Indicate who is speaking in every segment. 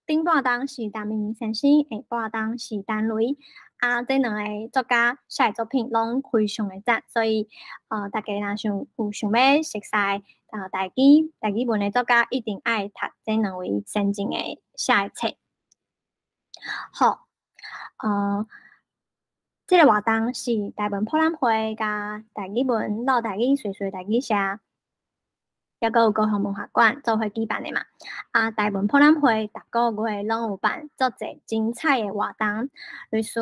Speaker 1: 頂半冬是陳明仁先生，下半冬是陳雷。啊，這兩个作家寫的作品攏非常的讚，所以大家若想有想欲熟似台語文的作家，一定愛讀這兩位先進的寫的冊。好，這个活動是台文博覽會佮台語文嘮台語瑞瑞台語社，抑閣有高雄文化館做伙舉辦的嘛。啊，台文博覽會逐个月攏有辦足濟精彩的活動，類似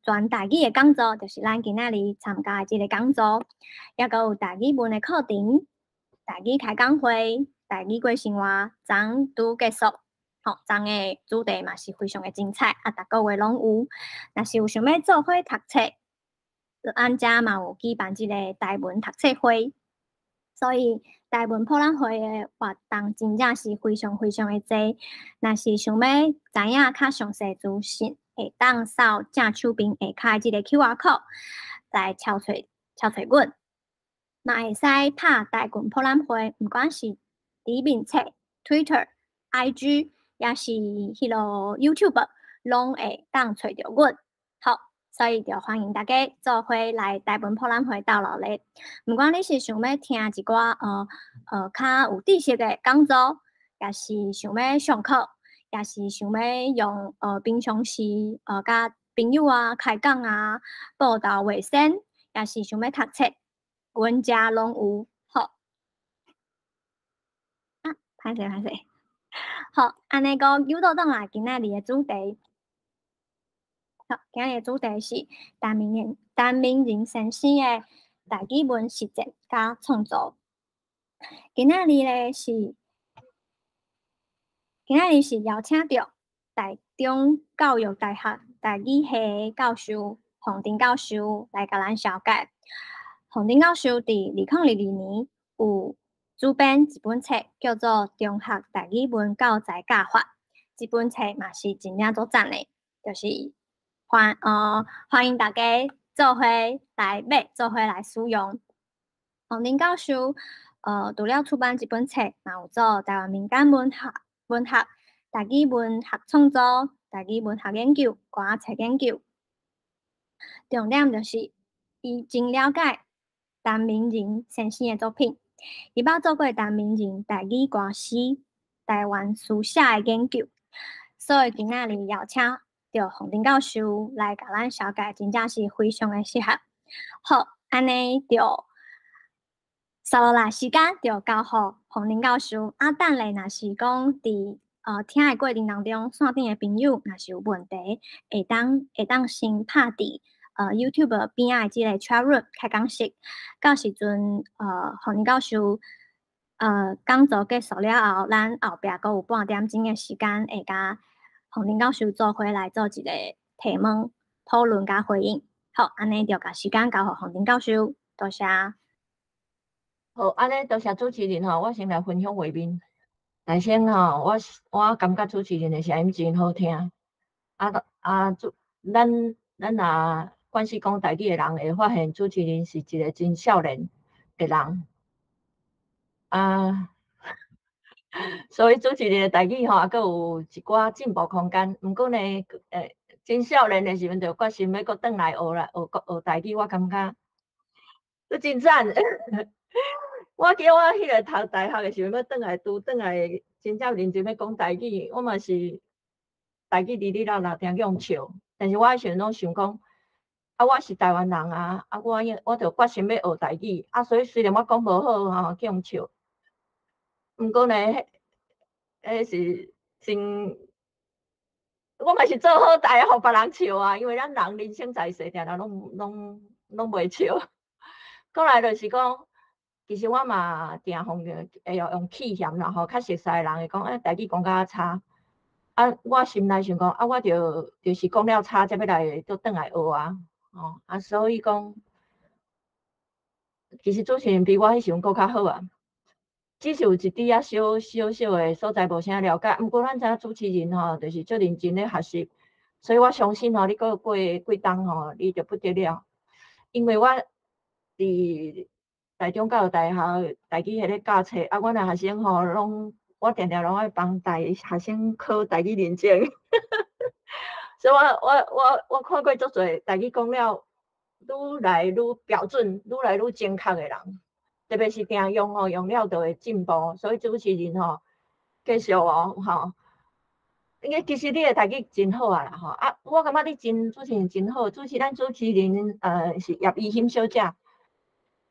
Speaker 1: 全台語的講座，就是咱今仔日參加的這个講座，抑閣有台語文的課程、台語開講會、台語過生活，昨拄結束。吼，昨的主題嘛是非常的精彩，啊，逐个月攏有。若是有想欲做伙讀冊，咱遮嘛有舉辦這个台文讀冊會，所以台文博覽會的活動真正是非常非常的濟。若是想欲知影較詳細資訊，會當掃正手邊下跤這个 QR code 來敲揣敲揣阮，嘛會使拍台文博覽會，毋管是佇面冊、Twitter、IG，抑是彼囉 YouTube，攏會當揣著阮。好，所以就歡迎大家做伙來台文博覽會鬥鬧熱。毋管你是想欲聽一寡較有知識的講座，抑是想欲上課，抑是想欲用平常時佮朋友啊開講啊，報道衛生，抑是想欲讀冊，阮遮攏有。好，啊，歹勢歹勢。好，按呢講，又倒轉來今仔日的主題。好，今日的主題是陳明仁先生的台語文實踐佮創作。今仔日是邀請著台中教育大學台語系的教授洪庭教授來共咱紹介。洪庭教授佇2022年有主編一本冊，叫做《中學台語文教材教法》。這本冊嘛是真正足讚的，就是歡迎大家做伙來買，做伙來使用。洪庭教授除了出版這本冊，嘛有做台灣民間文學、台語文學創作、台語文學研究、歌仔冊研究。重點就是伊真了解陳明仁先生的作品。伊捌做過陳明仁台語歌詩、台灣書寫的研究，所以今仔日邀請著洪庭教授來共咱紹介，真正是非常的適合。好，按呢就紲落來時間就交予洪庭教授。啊，等下若是講佇聽的過程當中，線頂的朋友若是有問題，會當先拍佇YouTube 邊仔的這个 chat room 開講室，到時陣洪庭教授講座結束了後，咱後壁閣有半點鐘的時間，會佮洪庭教授做伙來做一个提問、討論佮回應。好，按呢就共時間交予洪庭教授，多謝。
Speaker 2: 好，按呢多謝主持人吼，我先來分享畫面。首先吼，我感覺主持人的聲音真好聽。啊啊，主咱若慣勢講台語的人會發現主持人是一个真少年的人。啊，所以主持人的台語吼，猶閣有一寡進步空間。毋過呢，真少年的時陣就決心欲閣轉來學來學學台語，我感覺這真讚。我記得我彼个讀大學的時陣，欲轉來拄轉來，真正認真欲講台語，我嘛是台語哩哩啦啦，定予人笑。但是我彼時陣攏想講，啊，我是台灣人啊，啊，我就決心欲學台語，啊，所以雖然我講無好吼，予人笑，毋過呢，彼是真，我嘛是做好代，予別人笑啊，因為咱人人生在世，定定攏袂笑。過來就是講，其實我嘛定予人會用氣嫌啦吼，較熟似的人會講，欸，台語講甲差。啊，我心內想講，啊，我就是講了差，才欲來閣轉來學啊，吼，啊，所以講，其實主持人比我彼時陣閣較好啊，只是有一滴仔小小小的所在無啥了解，毋過咱知影主持人吼，就是足認真咧學習，所以我相信吼，你閣過幾冬吼，你就不得了，因為我佇台中教育大學台語系咧教冊，啊，阮的學生吼攏我定定攏愛幫台學生考台語認證，所以我看過足濟台語講了愈來愈標準、愈來愈正確的人，特別是定用吼，用了就會進步。所以主持人吼，繼續哦，吼。因為其實你的台語真好啊啦吼，啊，我感覺你真主持人真好，主持咱主持人是葉怡欣小姐，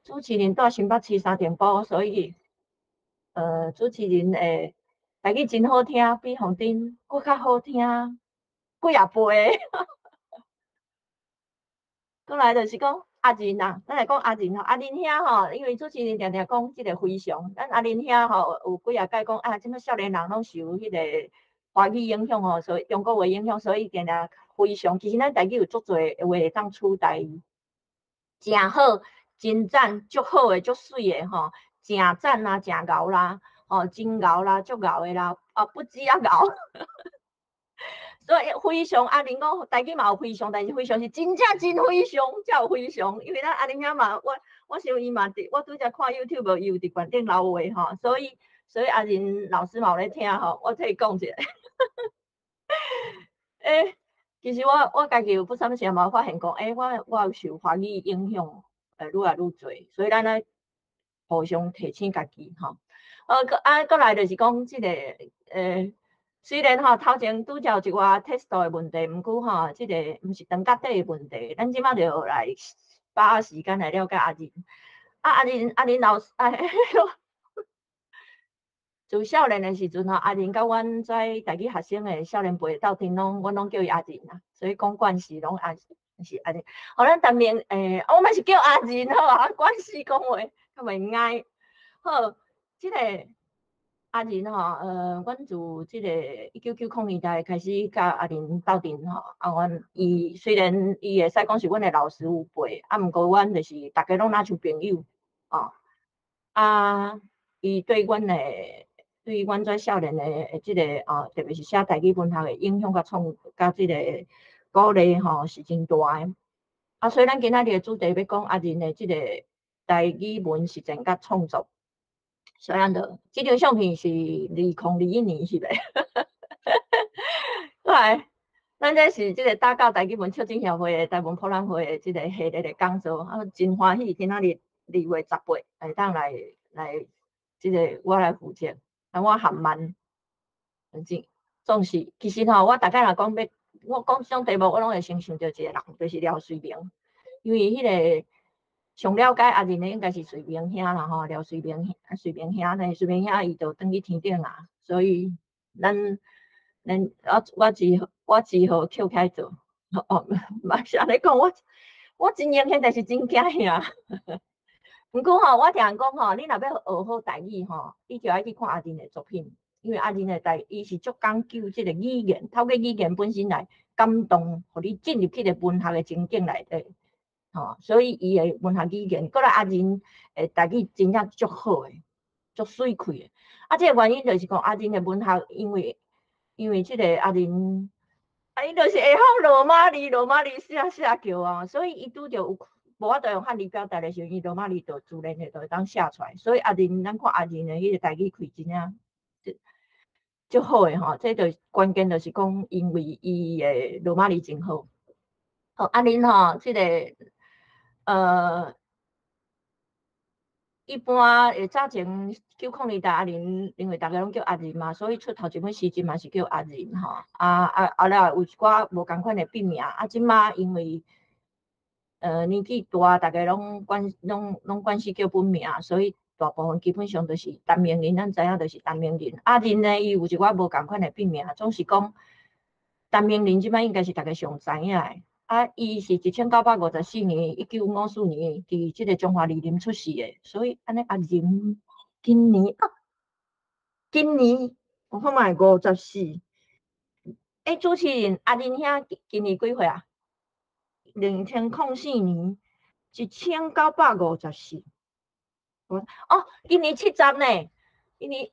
Speaker 2: 主持人住新北市三重埔，所以主持人的台語真好聽，比鳳珍閣較好聽幾仔倍。過來就是講阿仁啊，咱來講阿仁吼，阿仁兄吼，因為主持人定定講這個非常，咱阿仁兄吼有幾仔擺講啊，這擺少年人攏受彼個華語影響吼，所以中國話影響，所以定定非常。其實咱台語有足濟話會當取代，誠好、真讚、足好的、足媠的吼，誠讚啦、誠𠢕啦，吼，真𠢕啦、足𠢕的啦，啊，不止啊𠢕。所以非常阿玲講台語嘛有非常，但是非常是真正真非常才有非常，因為咱阿玲兄嘛，我想伊嘛佇，我拄才看 YouTube 伊有佇懸頂留話吼，所以阿仁老師嘛有咧聽吼，我替伊講一下。欸，其實我家己有不啥物時嘛有發現講，欸，我有受華語影響，愈來愈濟，所以咱愛互相提醒家己吼。閣啊，閣來就是講這個，雖然吼頭前拄才有一寡 test 的問題，毋過吼，這個毋是長甲底的問題。咱這擺就來把握時間來了解阿仁。啊，阿仁老師，哎，自少年的時陣吼，阿仁佮阮在台語學生的少年輩鬥陣攏，阮攏叫伊阿仁啊，所以講慣勢攏阿是阿仁。好，咱當面我嘛是叫阿仁好啊，慣勢講話較袂𠊎。好，這個阿仁吼，阮自這個1990年代開始佮阿仁鬥陣吼，啊，阮伊雖然伊會使講是阮的老師有輩，啊，毋過阮就是逐家攏若像朋友，哦，啊，伊對阮這少年的這個啊，特別是寫台語文學的影響佮創佮這個鼓勵吼，是真大的。啊，所以咱今仔日的主題欲講阿仁的這個台語文實踐佮創作。所以咱就這張相片是2021年翕的。來，咱這是這個大教台語文促進協會的台文博覽會的這個系列的講座，啊，真歡喜今仔日2月18會當來這個我來負責，啊，我含慢，真總是其實吼，我逐擺若講欲我講這種題目，我攏會先想著一個人，就是廖瑞明，因為彼個上了解阿仁的應該是瑞明兄啦吼，廖瑞明，瑞明兄呢，瑞明兄伊就轉去天頂啊，所以咱我只好抾起來做，哦，嘛是按呢講，我真榮幸，但是真驚嚇。毋過吼，我聽人講吼，你若欲學好台語吼，你就愛去看阿仁的作品，因為阿仁的台，伊是足講究這個語言，透過語言本身來感動，予你進入去個文學的情境內底。吼，所以伊的文學語言，閣來阿仁的台語真正足好的，足媠氣的。啊，這個原因就是講阿仁的文學，因為這個阿仁，啊，伊就是會曉羅馬字，羅馬字寫寫叫啊，所以伊拄著有無法度用漢字表達的時陣，伊羅馬字就自然的就會當寫出來。所以阿仁，咱看阿仁的彼個台語氣真正足好的吼，這就關鍵就是講，因為伊的羅馬字真好。好，阿仁吼，這個。一般會早前90年代阿仁，因為逐家攏叫阿仁嘛，所以出頭一本詩集嘛是叫阿仁吼。啊啊後來有一寡無仝款的筆名，啊，這馬因為年紀大，逐家攏慣勢叫本名，所以大部分基本上都是陳明仁，咱知影就是陳明仁。阿仁呢，伊有一寡無仝款的筆名，總是講陳明仁這擺應該是逐家上知影的。啊，伊是1954年，1954年佇這個彰化二林出世的，所以按呢阿仁今年啊，今年我看覓54。欸，主持人阿仁兄今年幾歲啊？2004年，1954。哦，今年70呢，今年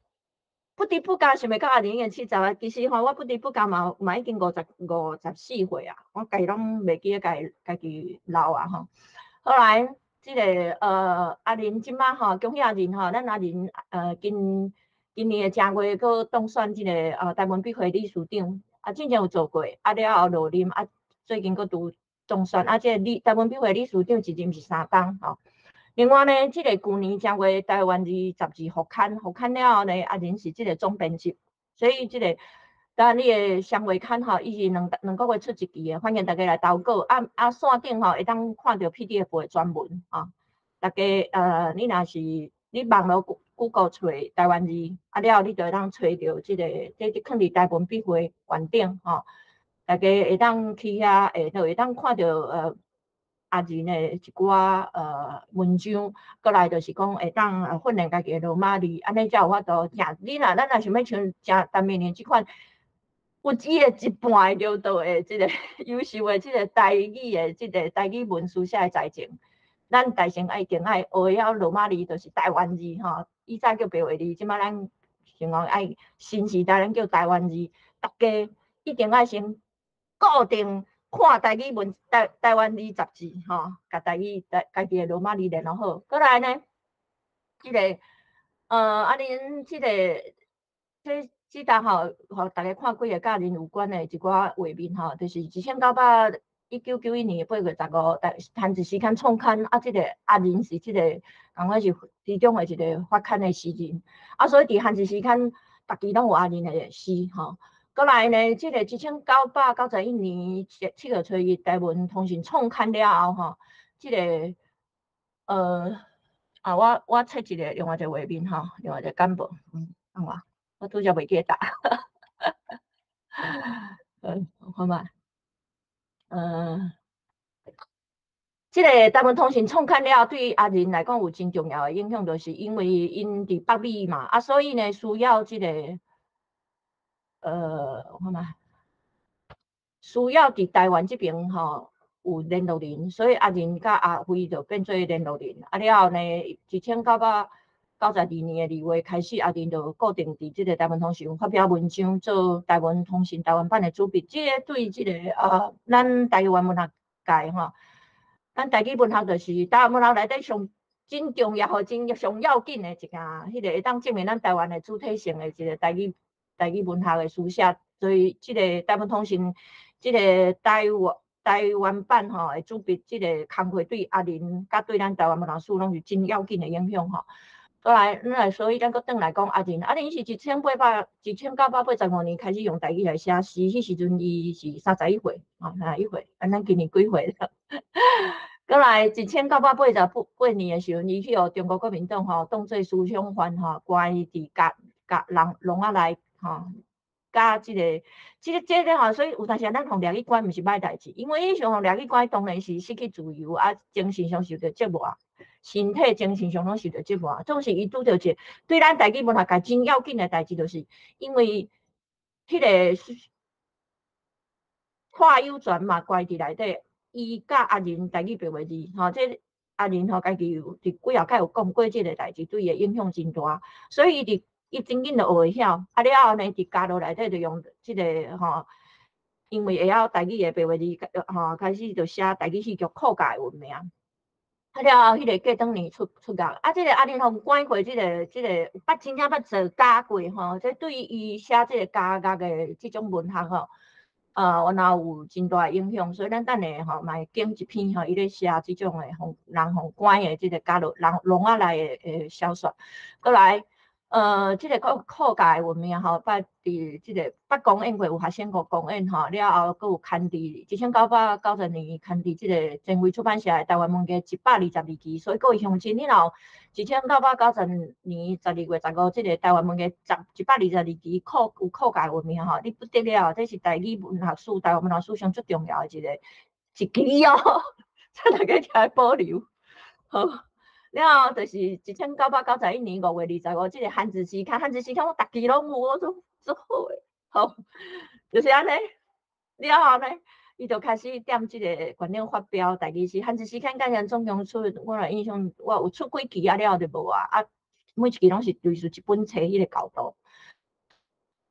Speaker 2: 不知不覺想袂到阿仁已經七十啊。其實吼，我不知不覺嘛已經54歲啊。我家己攏袂記得家己老啊吼。後來這個阿仁這擺吼，恭喜阿仁吼，咱阿仁近今年的正月閣當選這个台文筆會理事長，啊，之前有做過，啊了後落任，啊最近閣拄當選，啊，這个台文筆會理事長一任是3冬吼。另外呢，這个舊年正月台灣字雜誌復刊，復刊了後呢，阿仁是這个總編輯，所以這个台灣字的雙月刊吼，伊是兩個月出一期的，歡迎大家來投稿。啊啊，線頂吼會當看著 PDF 的專文啊。大家你若是你網路 Google 揣台灣字，啊了後你就會當揣著這个，這囥佇台文筆會館頂吼。大家會當去遐，就會當看著阿仁的一寡文章，閣來就是講會當訓練家己的羅馬字，按呢才有法度誠。你若咱若想欲像誠陳美玲這款，有伊的一半會著到的這个優秀的這个台語的這个台語文書寫的才情，咱大先愛一定愛學會曉羅馬字，就是台灣字吼。以前叫白話字，這擺咱想講愛新時代，咱叫台灣字，大家一定愛先固定看台語文台灣字雜誌吼，共台語台家己的羅馬字練落好。閣來呢，這个啊恁這个這這搭吼，予大家看幾个佮恁有關的一寡畫面吼，就是1991年8月15，台漢字詩刊創刊，啊，這个阿仁是這个仝款是其中的一个發刊的詩人，啊，所以佇漢字詩刊，逐期攏有阿仁的詩吼。閣來呢，這个1991年7月初一，台文通訊創刊了後吼，這个啊，我切一个另外一个畫面吼，另外一个簡報，等我，我拄才袂記得打，我看覓，這个台文通訊創刊了後，對阿仁來講有真重要的影響，就是因為𪜶佇北美嘛，啊，所以呢需要這个，我看覓，需要佇台灣這邊吼有聯絡人，所以阿仁佮阿輝就變做聯絡人。啊了後呢，1992年的2月開始，阿仁就固定佇這个台文通訊發表文章，做台文通訊台灣版的主筆。這个對這个咱台灣文學界吼，咱台語文學就是台灣文學內底上真重要、真上要緊的一件，彼个會當證明咱台灣的主體性的一個台語文學的書寫。所以這个台文通訊這个台灣版吼的主筆，這个工課對阿仁佮對咱台灣文學史攏是真要緊的影響吼。閣來，咱來，所以咱閣轉來講阿仁，阿仁是1985年開始用台語來寫詩，彼時陣伊是31歲，吼，31歲，啊，咱今年幾歲了？閣來1988年的時陣，伊去予中國國民黨吼當做思想犯吼，關伊佇監牢籠仔內吼。佮這個吼，所以有當時咱予掠去關，毋是歹代誌，因為伊想予掠去關，當然是失去自由，啊，精神上受著折磨，身體、精神上攏受著折磨。總是伊拄著一個對咱台語文學界真要緊的代誌，就是因為彼个蔡有全嘛關佇內底，伊佮阿仁台語白話字，吼，這阿仁吼家己有佇幾仔擺有講過這个代誌，對伊的影響真大，所以伊佇伊真緊就學會曉，啊了後呢，佇監牢內底就用這个吼，因為會曉台語的白話字，吼，開始就寫台語戲劇哭嫁的文名。啊了後，彼个過轉年出獄，啊，這个阿仁予關過，這個捌真正捌坐監過吼，這對伊寫這个監獄的這種文學吼，原來有真大的影響，所以咱等下吼嘛會揀一篇吼，伊咧寫這種的予人予關的這个監牢人籠仔內的小說，閣來。這个哭嫁的文名吼，捌佇這个捌公演過，有學生國公演吼，了後閣有刊佇1990年刊佇這个前衛出版社的台灣文藝122期，所以各位鄉親，你若有1990年12月15這个台灣文藝122期有哭嫁的文名吼，你不得了，這是台語文學史、台灣文學史上最重要的一期哦，請大家聽保留，好。了後就是1991年5月25，這个漢字詩刊，漢字詩刊我逐期攏有，我足足好的，好，就是按呢。了後呢，伊就開始踮這个館頂發表台語詩，漢字詩刊敢若總共出，我若印象我有出幾期啊，了後就無啊，啊，每一期攏是類似一本冊彼个厚度。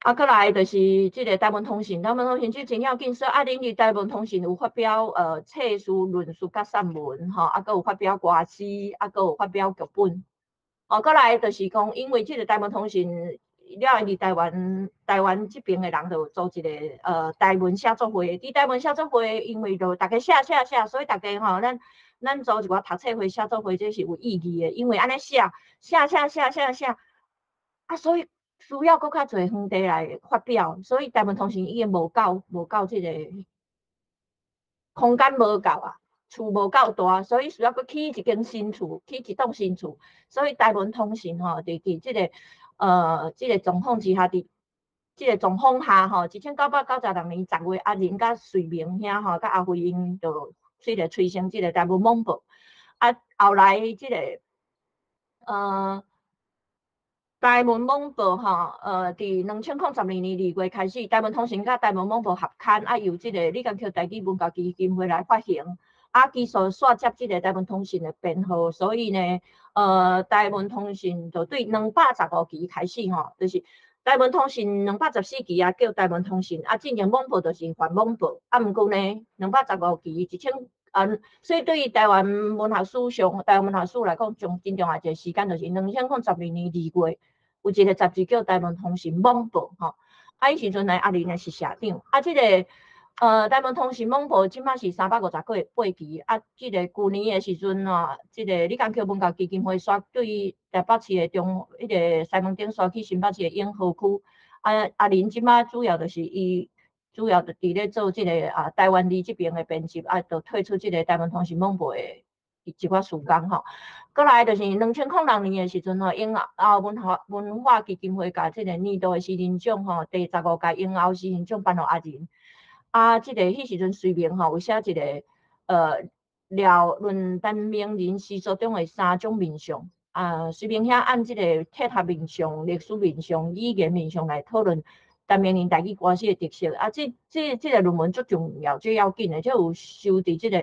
Speaker 2: 啊，閣來就是這个台文通訊，台文通訊這真要緊，所以阿仁佇台文通訊有發表冊序、論述佮散文，吼，啊，閣有發表歌詩，啊，閣有發表劇本。哦，閣來就是講，因為這个台文通訊了後佇台灣這爿的人就組一个台文寫作會。佇台文寫作會，因為就逐家寫寫寫，所以逐家吼，咱組一寡讀冊會、寫作會，這是有意義的，因為按呢寫寫寫寫寫寫，啊，所以需要閣較濟園地來發表，所以台文通訊已經無夠這個空間無夠啊，厝無夠大，所以需要閣起一間新厝，起一棟新厝。所以台文通訊吼，佇這個狀況之下，佇這個狀況下吼，1996年10月，阿仁佮瑞明兄吼，佮阿輝𪜶就這個催生這個台文網報。啊，後來這個台文網報吼，佇2012年2月開始，台文通訊佮台文網報合刊，啊，由這個李干喬台語文教基金會來發行。啊，其實煞接這個台文通訊的編號，所以呢，台文通訊就對215期開始吼，就是台文通訊214期啊，叫台文通訊，啊，進前網報就是泛網報，啊，毋過呢，215期一千，啊，所以對於台灣文學史上，台灣文學史來講，真重要一個時間就是2012年2月，有一個雜誌叫台文通訊網報吼，啊，彼時陣呢，阿玲呢是社長，啊，這個台文通訊網報這馬是358期，啊，這個舊年的時陣啊，這個李干喬文教基金會煞對台北市的中，彼個西門町煞去新北市的永和區，啊，阿玲這馬主要就是伊主要就佇咧做這個啊台灣字這爿的編輯，啊，就退出這個台文通訊網報的一寡時工吼。閣來就是2006年的時陣吼，永甌文化基金會共這個年度的詩人獎吼，第15屆永甌詩人獎頒予阿仁。啊，這個彼時陣瑞明吼有寫一個廖論陳明仁詩作中的三種面向。啊，瑞明兄按這個哲學面向、歷史面向、語言面向來討論陳明仁台語歌詩的特色。啊，這個論文足重要、最要緊的，這有收佇這個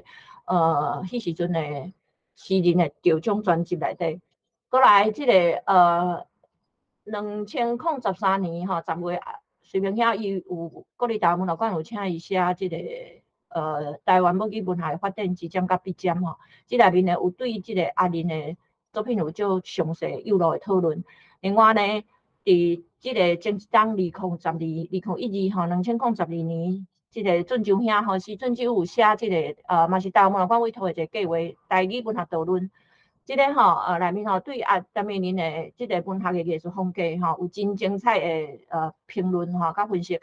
Speaker 2: 彼時陣的詩人的得獎專輯內底。閣來這個2013年吼10月，瑞明兄伊有國立台灣文學館有請伊寫這個台灣母語文學的發展支點佮筆尖吼，這內面呢有對這個阿仁的作品有足詳細幼路的討論。另外呢，佇這個前一冬2012、2012吼，2012年，這個俊洲兄吼是俊洲有寫這個嘛是台灣文學館委託的一個計畫，台語文學導論。這個吼，內面吼對阿陳明仁的這個文學的藝術風格吼，有真精彩的評論吼，佮分析。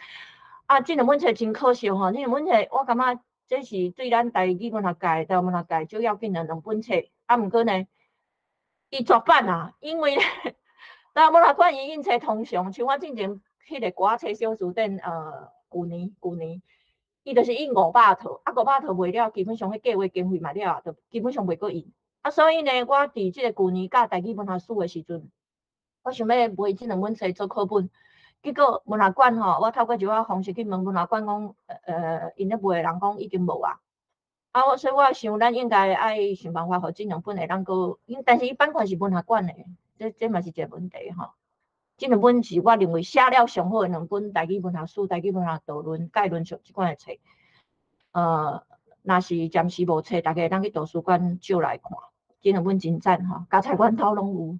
Speaker 2: 啊，這兩本冊真可惜吼，這兩本冊我感覺這是對咱台語文學界、台灣文學界最要緊的兩本冊。啊，毋過呢，伊絕版啊，因為台灣文學館伊印冊通常，像我進前彼個歌仔冊小辭典，舊年，伊就是印500套，啊，500套賣了，基本上彼計畫經費嘛了，就基本上袂閣印。啊，所以呢，我佇這個舊年教台語文學史的時陣，我想欲買這兩本冊做課本，結果文學館吼，我透過一寡方式去問文學館講，𪜶咧賣的人講已經無啊。啊，所以我想咱應該愛想辦法，予這兩本會當閣，但是伊版權是文學館的，這嘛是一個問題吼。這兩本是我認為寫了上好的兩本台語文學史、台語文學導論、概論上這款的冊。若是暫時無冊，大家會當去圖書館借來看。這兩本真讚吼，家財阮兜攏有。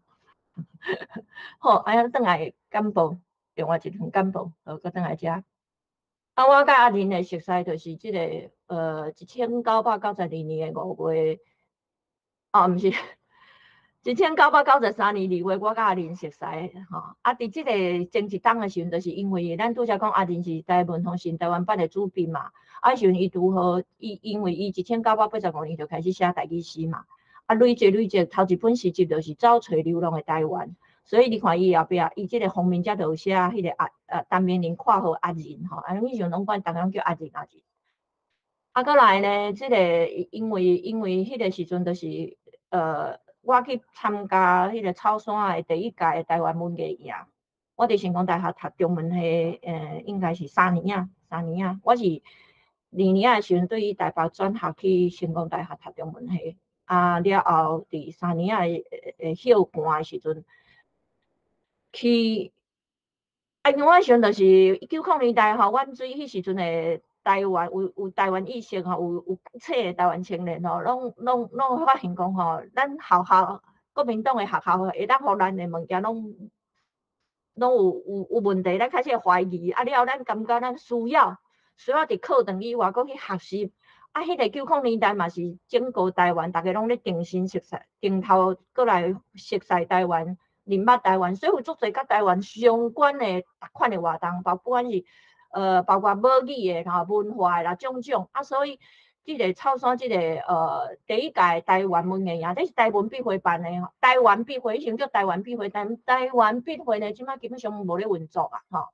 Speaker 2: 好，按呢轉來簡報，另外一份簡報，好，閣轉來遮。啊，我佮阿仁的熟似就是這個，1992年5月，哦，毋是，1993年2月，我佮阿仁熟似吼。啊，佇這個前一冬的時陣，就是因為咱拄才講阿仁是台文通訊台灣版的主編嘛，啊，彼時陣伊拄好，伊因為伊1985年就開始寫台語詩嘛。啊，累積累積，頭一本詩集就是走揣流浪的台灣，所以你看伊後壁，伊這個封面才就有寫彼個阿陳明仁括號阿仁吼，啊，彼時陣攏管逐家攏叫阿仁阿仁。啊，閣來呢，這個因為彼個時陣就是，我去參加彼個草山的第一屆台灣文藝營，我佇成功大學讀中文系，應該是三年仔，三年仔，我是二年仔的時陣對台北轉學去成功大學讀中文系。啊，了後佇三年仔的休寒的時陣，去啊，因為我時陣就是1900年代吼，阮對彼時陣的台灣有台灣意識吼，有冊的台灣青年吼，攏發現講吼，咱學校國民黨的學校會當予咱的物件攏攏有問題，咱開始會懷疑，啊了後咱感覺咱需要佇課堂以外，閣去學習。啊，彼個90年代嘛是整個台灣，逐家攏咧重新熟悉，重頭閣來熟悉台灣，認捌台灣，所以有足濟佮台灣相關的逐款的活動，包括是包括母語的吼、文化的啦種種。啊，所以這个草山這个第一屆台灣文藝營，這是台文筆會辦的吼，台灣筆會以前叫台灣筆會，但台灣筆會呢，這擺基本上無咧運作啊，吼。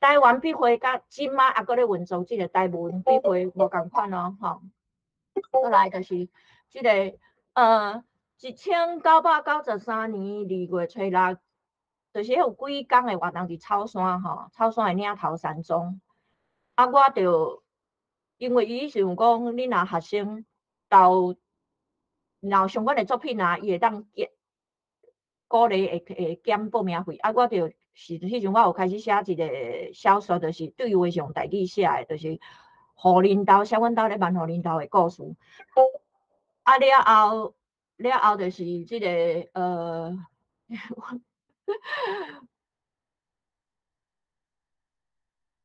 Speaker 2: 台灣筆會佮這擺猶閣咧運作，這个台文筆會無仝款哦，吼。閣來就是這个1993年2月初6，就是彼有幾工的活動佇草山吼，草山的嶺頭山莊。啊，我就因為伊彼時陣講，你若學生投若有相關的作品啊，伊會當減鼓勵會減報名費。啊，我就是彼陣我有開始寫一个小說，就是對話是用台語寫的，就是予恁兜寫阮兜咧萬予恁兜的故事。啊了後了後就是這个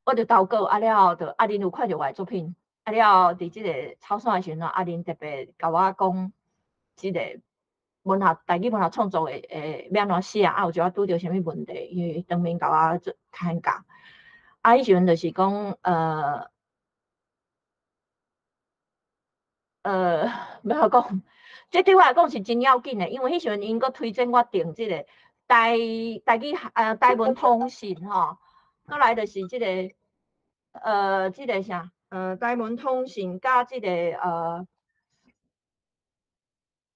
Speaker 2: 我就投稿啊了後，就阿玲有看著我的作品，啊了後佇這个草山的時陣，阿玲特別共我講，這个文學台語文學創作的會欲按怎寫，啊有一寡拄著啥物問題，伊當面共我做請教。啊，彼時陣就是講，欲按怎講，這對我來講是真要緊的，因為彼時陣𪜶閣推薦我訂這个台語台文通訊吼，閣來就是這个這个啥，台文通訊佮這个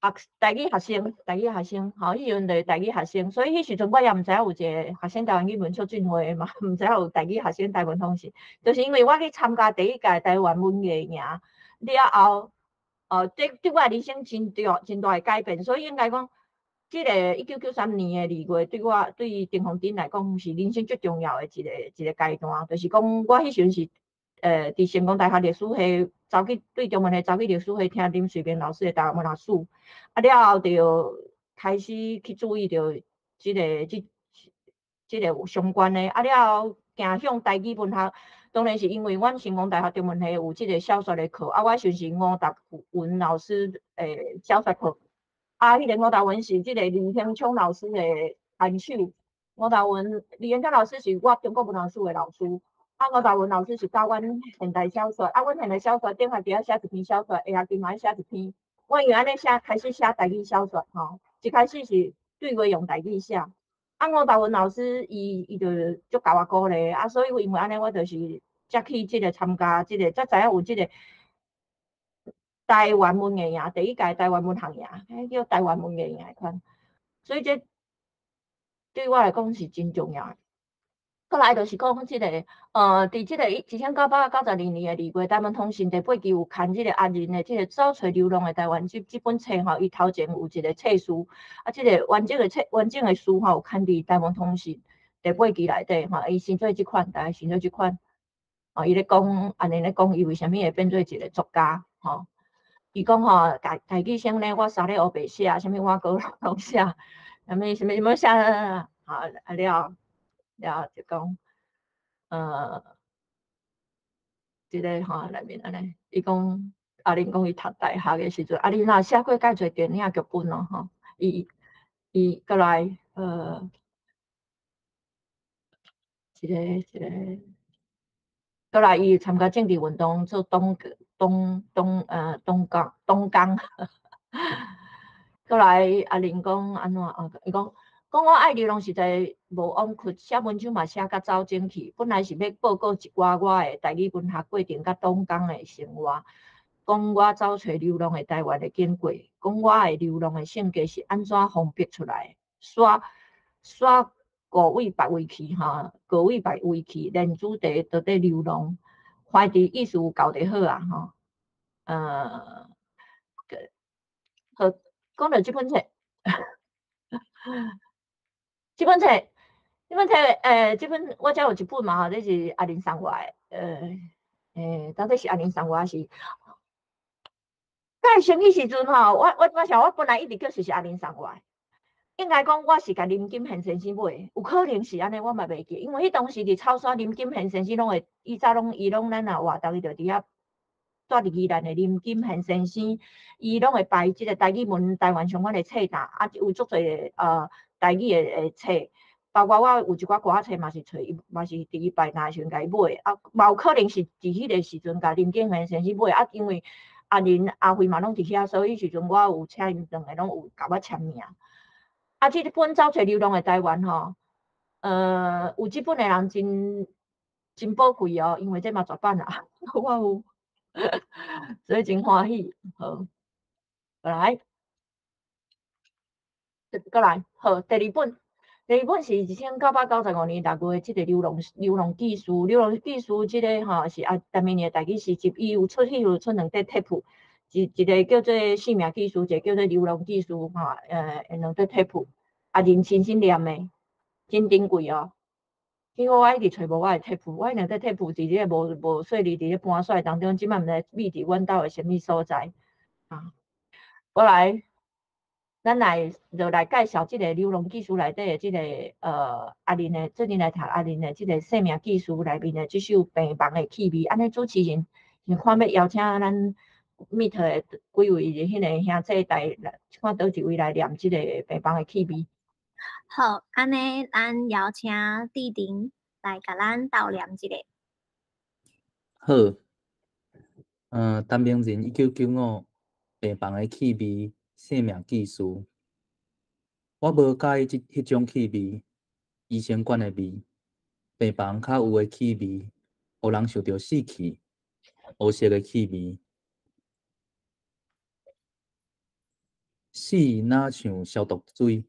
Speaker 2: 學台語學生，台語學生，吼，彼時陣就是台語學生，所以彼時陣我也毋知影有一个學生台灣語文促進會嘛，毋知影有台語學生台文通訊，就是因為我去參加第一屆台灣文藝營了後，對我人生真大真大的改變，所以應該講，這个1993年的2月，對我對陳鳳珍來講是人生最重要的一个階段，就是講我彼時陣是佇成功大學歷史系走去對中文系走去歷史系聽林瑞明老師的台灣文學史，啊了後就開始去注意著這个這個相關的，啊了後走向台語文學，當然是因為阮成功大學中文系有這个小說的課，啊我彼時陣是吳達文老師的小說課，啊彼个吳達文是這个林興聰老師的牽手，吳達文林興聰老師是我中國文學史的老師。啊，吳達文老師是教阮現代小說，啊，阮現代小說頂下佇遐寫一篇小說，下學期嘛愛寫一篇。我因為按呢寫，開始寫台語小說吼，一開始是對話用台語寫。啊，吳達文老師伊就足共我鼓勵，啊，所以因為按呢，我就是才去這个參加這个，才知影有這个台灣文藝營，第一屆台灣文學營，彼叫台灣文藝營的款。所以這對我來講是真重要的。閣來就是講這个，佇這個1992年的2月，台灣通訊第八期有刊這个阿仁的這个走揣流浪的台灣這本冊吼，伊頭前有一个冊序，啊，這个完整的冊完整的序吼，有刊佇台灣通訊第八期內底吼，伊先做這款，大概先做這款，哦，伊咧講，阿仁咧講，伊為啥物會變做一个作家，吼，伊講吼，台語先咧，我三咧烏白寫，啥物我閣攏寫，啥物啥物啥物寫，啊啊了。了後就講，這个吼內面按呢，伊講阿玲講伊讀大學的時陣，阿玲若寫過蓋濟電影劇本咯吼，伊伊閣來，一个一个，閣來伊參加政治運動，做黨黨黨黨綱黨工，閣來阿玲講按怎啊？伊講。講我愛流浪實在無枉屈，寫文章嘛寫甲走精去。本來是欲報告一寡我的台語文學過程佮黨工的生活，講我走揣流浪的台灣的經過，講我的流浪的性格是按怎封筆出來的，煞煞五位別位去吼，五位別位去，連主題都佇流浪，懷疑意思有夠得好啊吼。好，講著這本冊。這本冊，這本冊，這本我遮有一本嘛吼，這是阿玲送我的，到底是阿玲送我還是？蓋生彼時陣吼，我想我本來一直叫是阿玲送我的，應該講我是共林金賢先生買，有可能是按呢，我嘛袂記，因為彼當時佇草山林金賢先生攏會，以早攏伊攏咱若活動，伊就佇遐住佇宜蘭的林金賢先生，伊攏會排這個台語文台灣相關的冊單，啊有足濟台語的冊，包括我有一寡歌仔冊嘛是揣伊，嘛是佇伊排單的時陣共伊買，啊嘛有可能是佇彼個時陣共林金賢先生買，啊因為阿林阿輝嘛攏佇遐，所以彼時陣我有請𪜶兩個攏有共我簽名。啊，這本走揣流浪的台灣吼，有這本的人真真寶貴哦，因為這嘛絕版啊，我有，所以真歡喜。好，來，閣來，好，第二本，第二本是1995年6月這個流浪記事，流浪記事這個吼是啊，陳明的台語詩集，伊有出彼有出兩塊 tape，一個叫做生命記事，一個叫做流浪記事，吼，兩塊 tape。啊，認親身念的，真珍貴哦。結果我一直揣無我的 tape，我兩塊 tape 佇咧無無細膩佇咧搬煞當中，這擺毋知秘佇阮兜的啥物所在。啊，過來，咱來就來介紹這個流浪記事內底的這個阿玲的，最近來讀阿玲的這個生命記事內面的這首病房的氣味。按呢主持人是看欲邀請咱 Meet 的幾位彼个兄弟來，看佗一位來念這個病房的氣味。
Speaker 1: 好，按呢，咱邀請弟弟來共咱鬥念一下。
Speaker 3: 好，陳明仁1995病房的氣味，生命記事。我無佮意這彼種氣味，醫生館的味，病房較有的氣味，予人想著死去，烏色的氣味。死若像消毒水，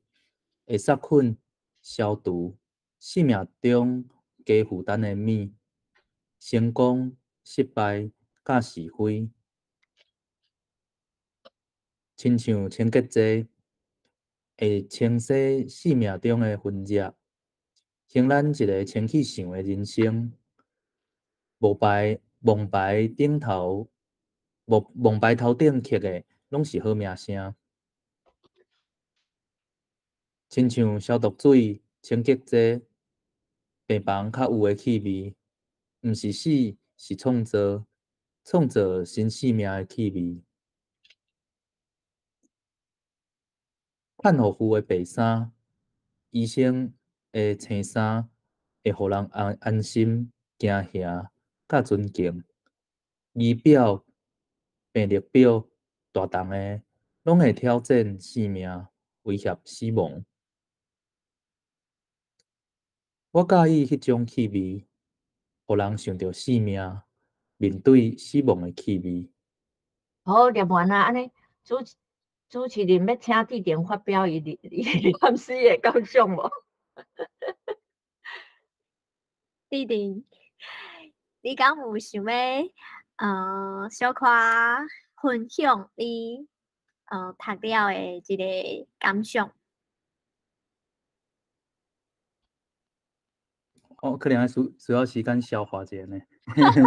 Speaker 3: 會殺菌、消除生命中加負擔的物，成功、失敗、佮是非，親像清潔劑，會清洗生命中的痕跡，還咱一个清氣想的人生。無牌王牌頂頭，無王牌頭頂刻的，攏是好名聲。親像消毒水、清潔劑、病房較有的氣味，毋是死，是創造，創造新生命的氣味。看護婦的白衫，醫生的青衫，會予人安安心、驚嚇、佮尊敬。儀表、病歷表，大重的，攏會挑戰生命，威脅死亡。我佮意彼種氣味，予人想著生命，面對死亡的氣味。
Speaker 2: 好，念完啊，按呢主持人欲請志玲發表伊念詩的感想無？
Speaker 1: 志玲，你敢有想欲小可分享你讀了的這個感想？
Speaker 3: 哦，可能愛需要時間消化一下呢。
Speaker 2: 無要緊，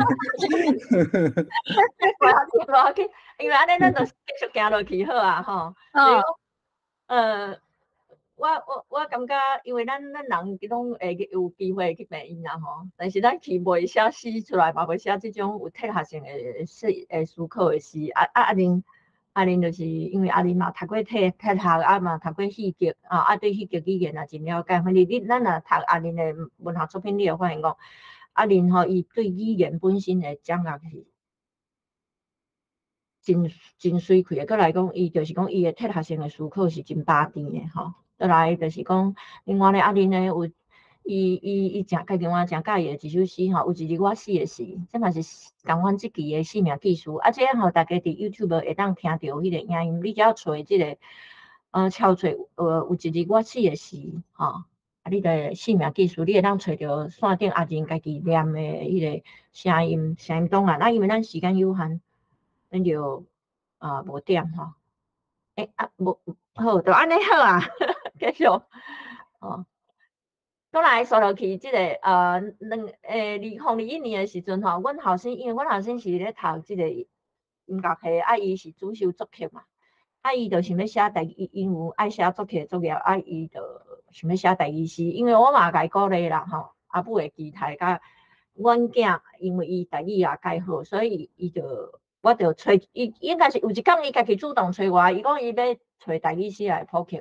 Speaker 2: 無要緊，因為按呢，咱就繼續行落去好啊，吼。我感覺，因為咱人攏會有機會去病院啦，吼。但是咱去袂寫詩出來，嘛袂寫這種有哲學性的詩、的思考的詩。啊啊阿玲，阿玲就是因為阿玲嘛讀過哲學，啊嘛讀過戲劇，啊對戲劇語言也真了解。反正你咱若讀阿玲的文學作品，你會發現講，阿玲吼伊對語言本身的掌握是真真媠氣的。閣來講，伊就是講伊的哲學性的思考是真飽甜的吼。閣來就是講，另外咧，阿玲咧有伊誠家己我誠佮意的一首詩吼，有一日我死的時，這嘛是仝款這期的生命記事。啊，這吼大家佇 YouTube 會當聽著彼個影音，你只要揣這個，敲揣，有一日我死的時，吼，啊，你的生命記事，你會當揣著線頂阿玲家己念的彼個聲音聲音檔案。啊，因為咱時間有限，咱就無點吼。啊，無好，就按呢好啊，繼續，哦。閣來煞落去，這個2021年的時陣吼，阮後生因為阮後生是咧讀這個音樂系，啊，伊是主修作曲嘛，啊，伊就想欲寫台語，因為愛寫作曲作業，啊，伊就想欲寫台語詩，因為我嘛共伊鼓勵啦吼，阿母的期待佮阮囝，因為伊台語也較好，所以伊就我就揣伊，應該是有一工伊家己主動揣我，伊講伊欲揣台語詩來普及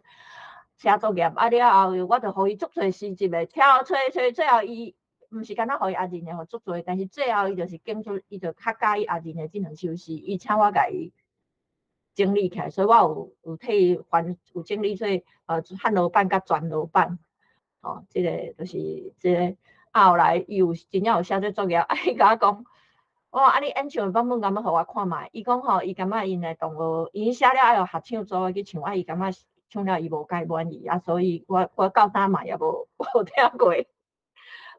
Speaker 2: 寫作業，啊了後我就予伊足濟詩集的，挑揣揣，最後伊毋是干焦予伊阿認的，予足濟，但是最後伊就是揀出，伊就較佮意阿認的這兩首詩，伊請我共伊整理起來，所以我有替伊翻，有整理做漢羅版佮全羅版，吼，這个就是這个。啊，後來伊有真正有寫這作業，啊，伊共我講，我講啊，你演唱的版本敢欲予我看覓？伊講吼，伊感覺𪜶的同學，𪜶寫了愛予合唱組的去唱，啊，伊感覺唱了伊無介滿意，啊，所以我到今嘛也無聽過。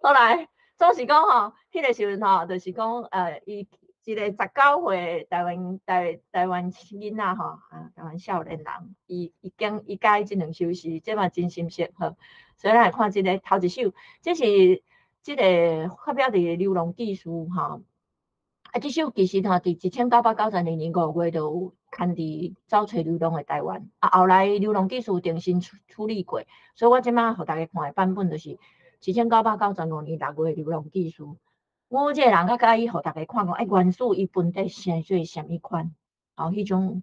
Speaker 2: 後來總是講吼，彼个時陣吼，就是講伊一個19歲台灣囡仔吼，啊，台灣少年人，伊佮意這兩首詩，這嘛真心適合。所以咱來看這个頭一首，這是這个發表佇《流浪記事》吼。啊，這首其實吼，佇1992年5月就有刊佇走揣流浪的台灣。啊，後來《流浪記事》重新處理過，所以我這擺予大家看的版本就是1995年6月《流浪記事》。我這个人較佮意予大家看講，欸，原始伊本底生做啥物款，吼，彼種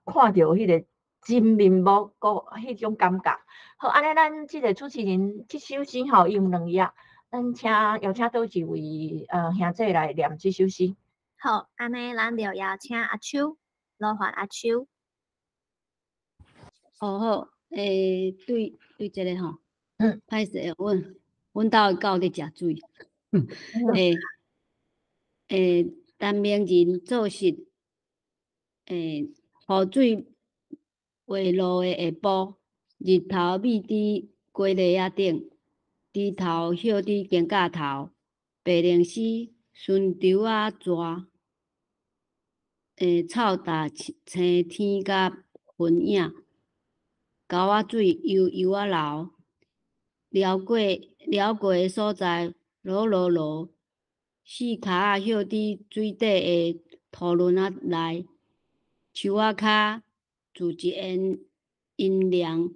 Speaker 2: 看著彼个真面目，閣彼種感覺。好，按呢，咱這个主持人這首詩吼，伊有兩頁，咱請邀請佗一位兄姐來念這首詩。
Speaker 1: 好，按呢，咱就邀請阿秋，羅環阿秋。
Speaker 4: 哦好，欸，對對，這个吼，歹勢，阮兜的狗佇食水。欸欸，陳明仁做實，欸，雨水未落的下晡，日頭覕佇雞螺仔頂，豬頭歇佇肩胛頭，白鷺鷥伸長仔蛇，欸，臭踏青天佮雲影，溝仔水悠悠仔流，寮過的所在，囉囉囉，四跤仔歇佇水底的土崙仔內，樹仔跤自一緣陰涼，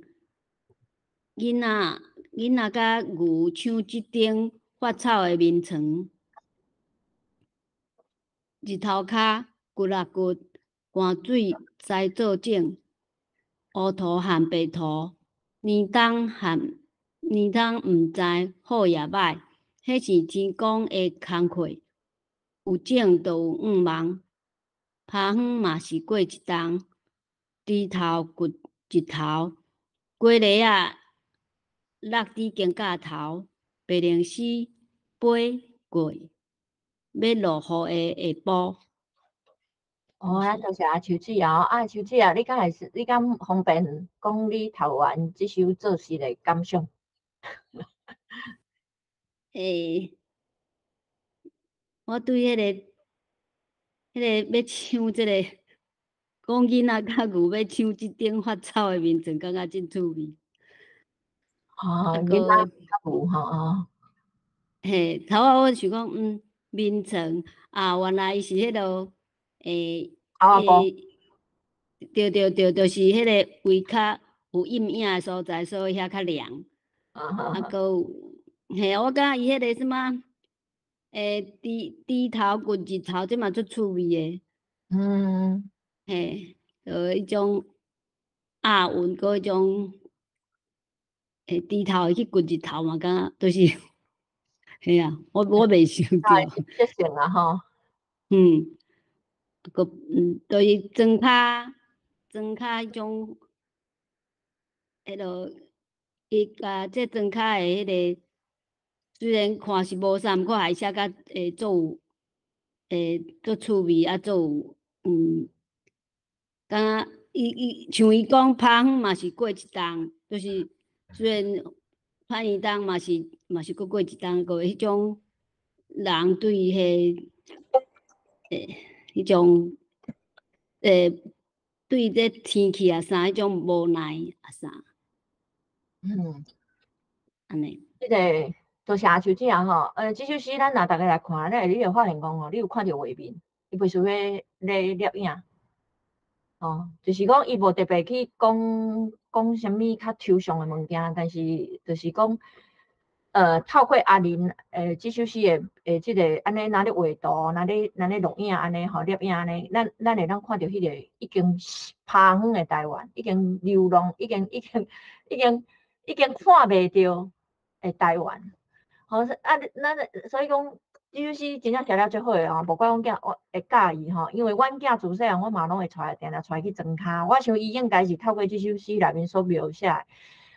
Speaker 4: 囡仔佮牛搶這頂發臭的眠床，日頭跤骨啊骨，汗水栽做種，烏塗和白塗，年冬和年冬毋知好抑歹。彼是天公的工課，有種就有向望，拍遠嘛是過一冬，豬頭掘日頭，雞螺仔落佇肩胛頭，白鷺鷥飛過，欲落雨的下晡。
Speaker 2: 哦，咱多謝阿秋姊啊，啊秋姊啊，你敢會使，你敢方便講你讀完這首作詩的感想？
Speaker 4: 欸，我對彼个欲搶這个，講囡仔佮牛欲搶這頂發臭的眠床，感覺真趣味。
Speaker 2: 哦，囡仔佮牛吼哦。
Speaker 4: 嘿，頭仔我想講，眠床啊，原來伊是彼落，欸，對對對，就是彼个位較有陰影的所在，所以遐較涼。啊，閣有。嘿，我感覺伊彼个啥物，欸，豬頭掘日頭，這嘛足趣味的。嘿，就彼種押韻，閣彼種，欸，豬頭會去掘日頭嘛，感覺就是，嘿啊，我袂想著。
Speaker 2: 即性啊吼。
Speaker 4: 閣就是莊跤彼種，彼落，伊共這莊跤的彼个。雖然看是無啥，毋過還寫甲會足有，會足趣味啊，足有，敢若伊伊像伊講拍遠嘛是過一冬，就是雖然拍二冬嘛是閣過一冬，閣彼種人對彼，欸，彼種，欸，對這天氣啊啥彼種無奈啊啥。按呢。
Speaker 2: 這个多謝阿秋姊啊吼，這首詩咱若逐家來看，你會發現講吼，你有看著畫面，伊袂輸咧咧攝影。吼，就是講伊無特別去講講啥物較抽象的物件，但是就是講，透過阿仁這首詩的這个按呢若咧畫圖，若咧錄影按呢吼，攝影按呢，咱會當看著彼个已經拋遠的台灣，已經流浪，已經看袂著的台灣。吼，啊，咱所以講，這首詩真正寫了足好的吼，無怪阮囝我會佮意吼，因為阮囝自細漢，我嘛攏會帶定定帶去莊跤。我想伊應該是透過這首詩內面所描寫的，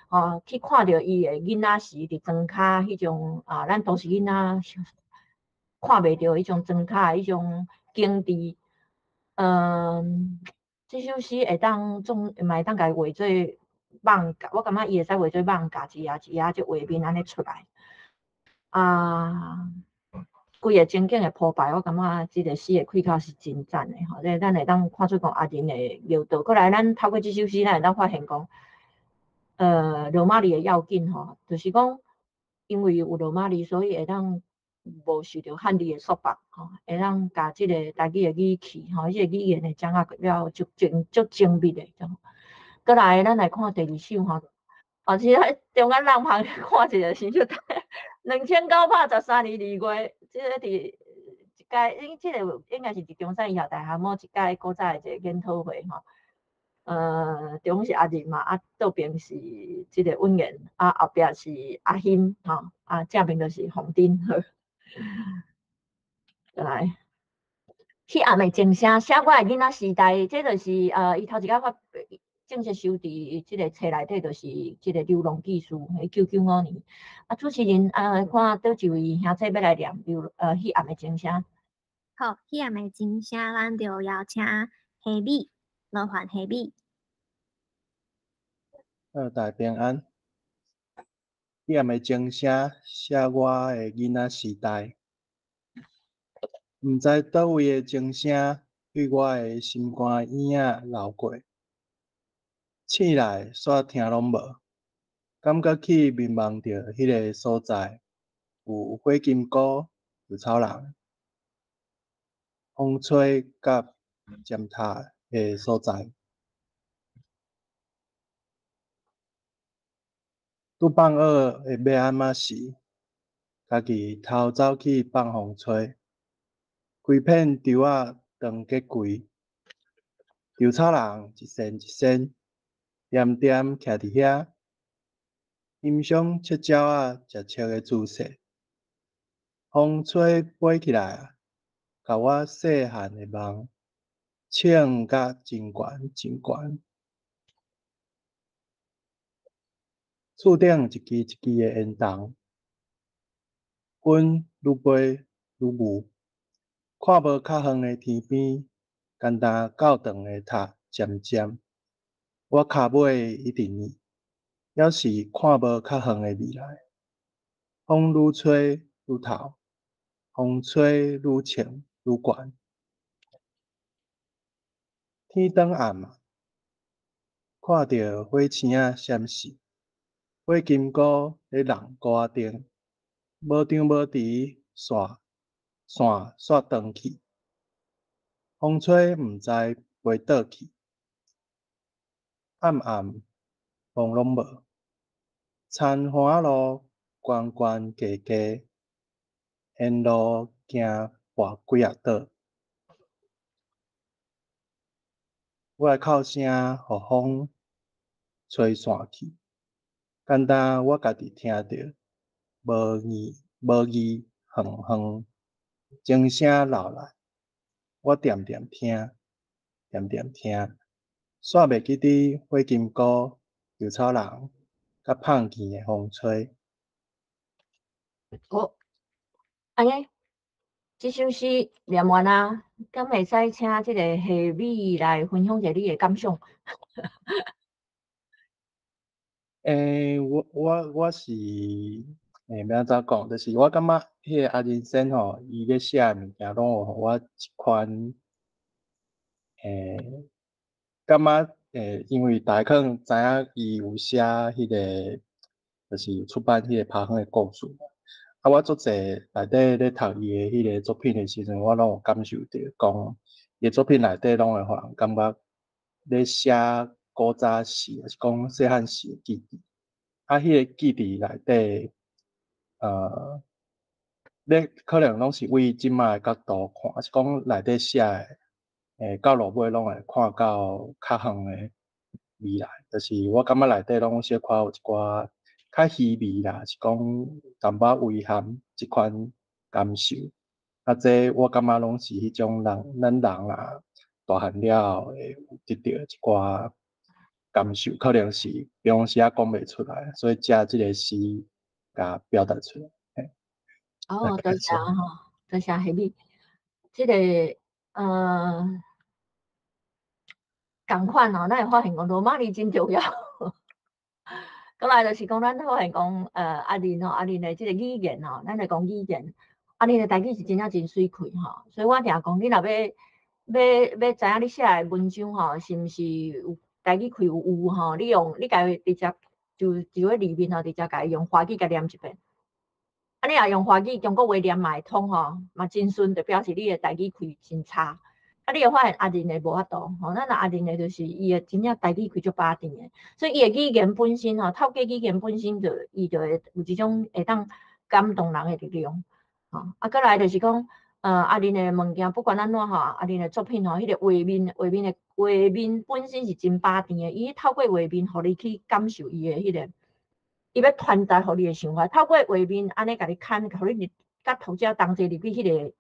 Speaker 2: 吼，去看著伊的囡仔時佇莊跤彼種啊，咱都市囡仔看袂著彼種莊跤的彼種景致。這首詩會當總嘛會當共伊畫做艋舺，我感覺伊會使畫做艋舺一頁一頁這畫面按呢出來。啊，規个情景的鋪排，我感覺這个詩的開口是真讚的吼，這咱會當看出講阿仁的妙道。過來，咱透過這首詩，咱會當發現講，羅馬字的要緊吼，就是講，因為有羅馬字，所以會當無受著漢字的束縛吼，會當共這个台語的語氣吼，這个語言的掌握了足精足精密的。過來，咱來看第二首吼，哦，其實中間浪旁看一下是就2983年2月，這个佇一屆，應這个應該是佇中山醫學大學某一屆古早的一个研討會吼。中是阿仁嘛，啊，倒邊是這个溫言，啊，後壁是阿欣吼，啊，正面就是鳳珍。好，來，彼暗的鐘聲寫我的囡仔時代，這就是伊頭一擺發正式收佇這个冊內底，就是這个流浪記事，1995年。啊，主持人啊，看佗一位兄姊欲來念彼暗的鐘聲。
Speaker 1: 好，彼暗的鐘聲，咱就邀請希美，羅環希美。
Speaker 5: 好，大家平安。彼暗的鐘聲寫我的囡仔時代，毋知佗位的鐘聲對我的心肝耳仔流過，醒來煞聽攏無，感覺去迷茫著彼个所在，有火金姑、稻草人、風吹佮尖塔的所在。拄放學的尾暗仔時，家己偷走去放風吹，規片稻仔長結櫃，稻草人一仙一仙，恬恬徛佇遐，欣賞赤鳥仔食粟的姿勢。風吹飛起來啊，共我細漢的夢衝甲真懸真懸。厝頂一支一支的煙筒，雲愈飛愈霧，看無較遠的天邊，敢若教堂的塔尖尖。我跤尾一直念，猶是看無較遠的未來。風愈吹愈透，風吹愈衝愈懸。天轉暗啊，看著火星仔閃爍。火金姑咧弄鍋仔燈，無張無弛，線線煞斷去。風吹毋知飛佗去，暗暗夢攏無。田花路懸懸低低，沿路行跋幾仔倒。我的哭聲予風吹散去。敢若我家己聽著，無義無義遠遠鐘聲流來，我恬恬聽，恬恬聽，煞袂記得火金姑、稻草人佮麭見的風吹。
Speaker 2: 好，按呢，這首詩念完啊，敢會使請這个夏美來分享一下你的感想？
Speaker 5: 我是，欲按怎講？就是我感覺彼个阿仁先吼，伊咧寫的物件攏有予我一款，感覺因為大家可能知影伊有寫彼个，就是出版彼个拋遠的故事嘛。啊，我足濟內底咧讀伊的彼个作品的時陣，我攏有感受著，講伊的作品內底攏會予人感覺，咧寫古早時，抑是講細漢時的記憶。啊，彼個記憶內底，你可能攏是為這擺的角度看，抑是講內底寫的，到落尾攏會看到較遠的未來。就是我感覺內底攏小可有一寡較稀微啦，是講淡薄仔遺憾這款感受。啊，這我感覺攏是彼種人，咱人啦，大漢了後會有得著一寡感受，可能是平常時仔講袂出來，所以藉這個詩共表達出來。
Speaker 2: 哦，多謝吼，多謝彼你。這個仝款吼，咱會發現講羅馬字真重要。過來就是講，咱發現講，阿玲吼，阿玲的這個語言吼，咱來講語言，阿玲的台語是真正真媠氣吼，所以我定講，你若欲知影你寫的文章吼，是毋是有台語氣有有吼，你用你共伊直接就咧裡面吼，直接共伊用華語共念一遍。啊，你若用華語中國話念嘛會通吼，嘛真順，就表示你的台語氣真差。啊，你會發現阿玲的無法度吼，咱若阿玲的就是伊的真正台語氣足飽甜的，所以伊的語言本身吼，透過語言本身就伊就會有一種會當感動人的力量。吼，啊，閣來就是講，阿玲的物件不管按怎吼，阿玲的作品吼，彼個畫面、畫面的畫面本身是真飽甜的，伊透過畫面，予你去感受伊的彼個，伊欲傳達予你的想法，透過畫面按呢共你牽，予你佮讀者同齊入去彼個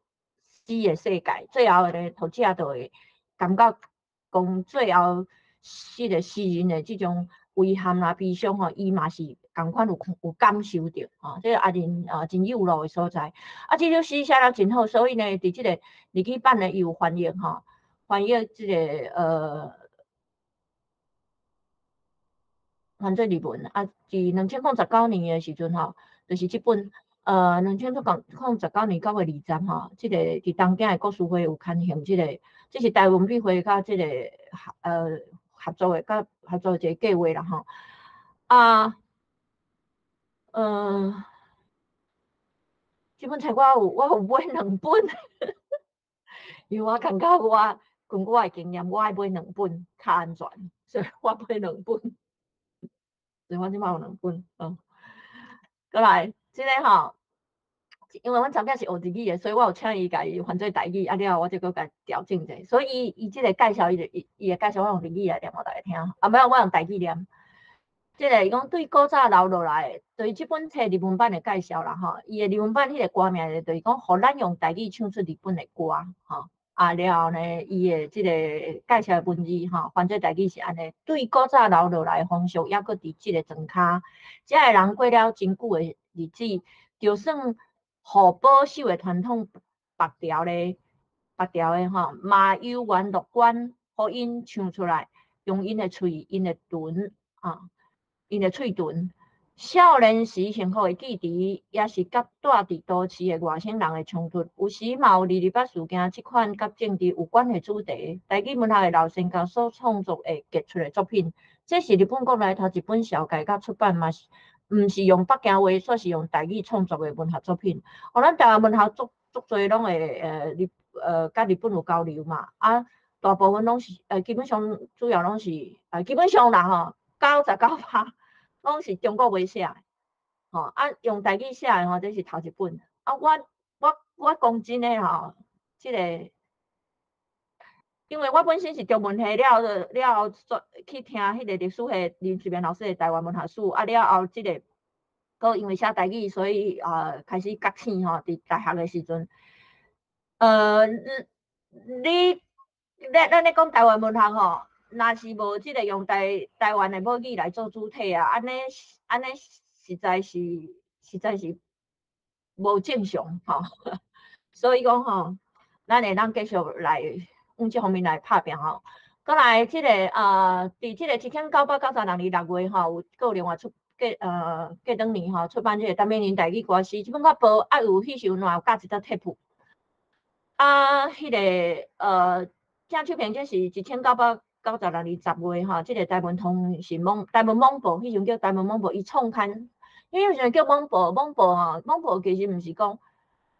Speaker 2: 詩的世界，最後咧，讀者就會感覺講最後詩個詩人的這種遺憾啦、悲傷吼，伊嘛是仝款有感受著吼，這個阿玲啊真有路的所在。啊，這首詩寫了真好，所以呢，佇這個日語版呢，伊有翻譯吼，翻譯這個翻做日文。啊，佇2019年的時陣吼，就是這本。2019年9月20吼，這個佇東京的國書會有刊行這個，這是台灣文筆會佮這個合作的，佮合作一個計劃啦吼。啊，這本冊我有買兩本，因為我感覺我根據我的經驗，我愛買兩本較安全，所以我買兩本，所以我這擺有兩本，嗯，閣來。這個吼，因為阮查某囝是學日語的，所以我有請伊共伊翻做台語，啊了後我才閣共調整者。所以伊這個介紹，伊就伊伊的介紹我用日語來念予大家聽，啊，無我用台語念。這個伊講對古早留落來，對這本冊日文版的介紹啦吼，伊的日文版彼個歌名就是講，予咱用台語唱出日本的歌吼。啊了後呢，伊的這個介紹的文字吼，翻做台語是按呢：對古早留落來的風俗，猶閣佇這個庄跤，遮的人過了真久的日子，就算予保守的傳統縛牢咧，縛牢的吼，嘛猶原樂觀，予𪜶唱出來，用𪜶的喙，𪜶的唇啊，𪜶的喙唇。少年時幸福的記憶，也是佮住佇都市的外省人的衝突。有時嘛有二二八事件這款佮政治有關的主題。台語文學的老先覺所創作的傑出的作品，這是日本國內頭一本紹介佮出版嘛，是毋是用北京話，煞是用台語創作的文學作品。哦，咱台灣文學足足濟攏會日佮日本有交流嘛，啊，大部分攏是基本上主要攏是基本上啦吼，99%。攏是中國話寫的，吼啊用台語寫的吼，這是頭一本。啊，我講真的吼，這個，因為我本身是中文系了了後，去聽彼個歷史系林世明老師的台灣文學史，啊了後這個，閣因為寫台語，所以啊開始覺醒吼，佇大學的時陣，你咱咧講台灣文學吼。若是無這個用台灣的母語來做主體啊，按呢按呢實在是無正常吼。所以講吼，咱會當繼續來往這方面來拍拚吼。閣來這個啊，佇這個1996年6月吼，有閣有另外出過過兩年吼出版這個陳明仁台語歌詩，這本較薄，啊有彼時陣嘛有佮一隻貼啊，彼個鄭秋萍這是1996年10月吼，這個台文通訊網、台文網報，彼時陣叫台文網報，伊創刊，因為彼時陣叫網報，網報吼，網報其實毋是講，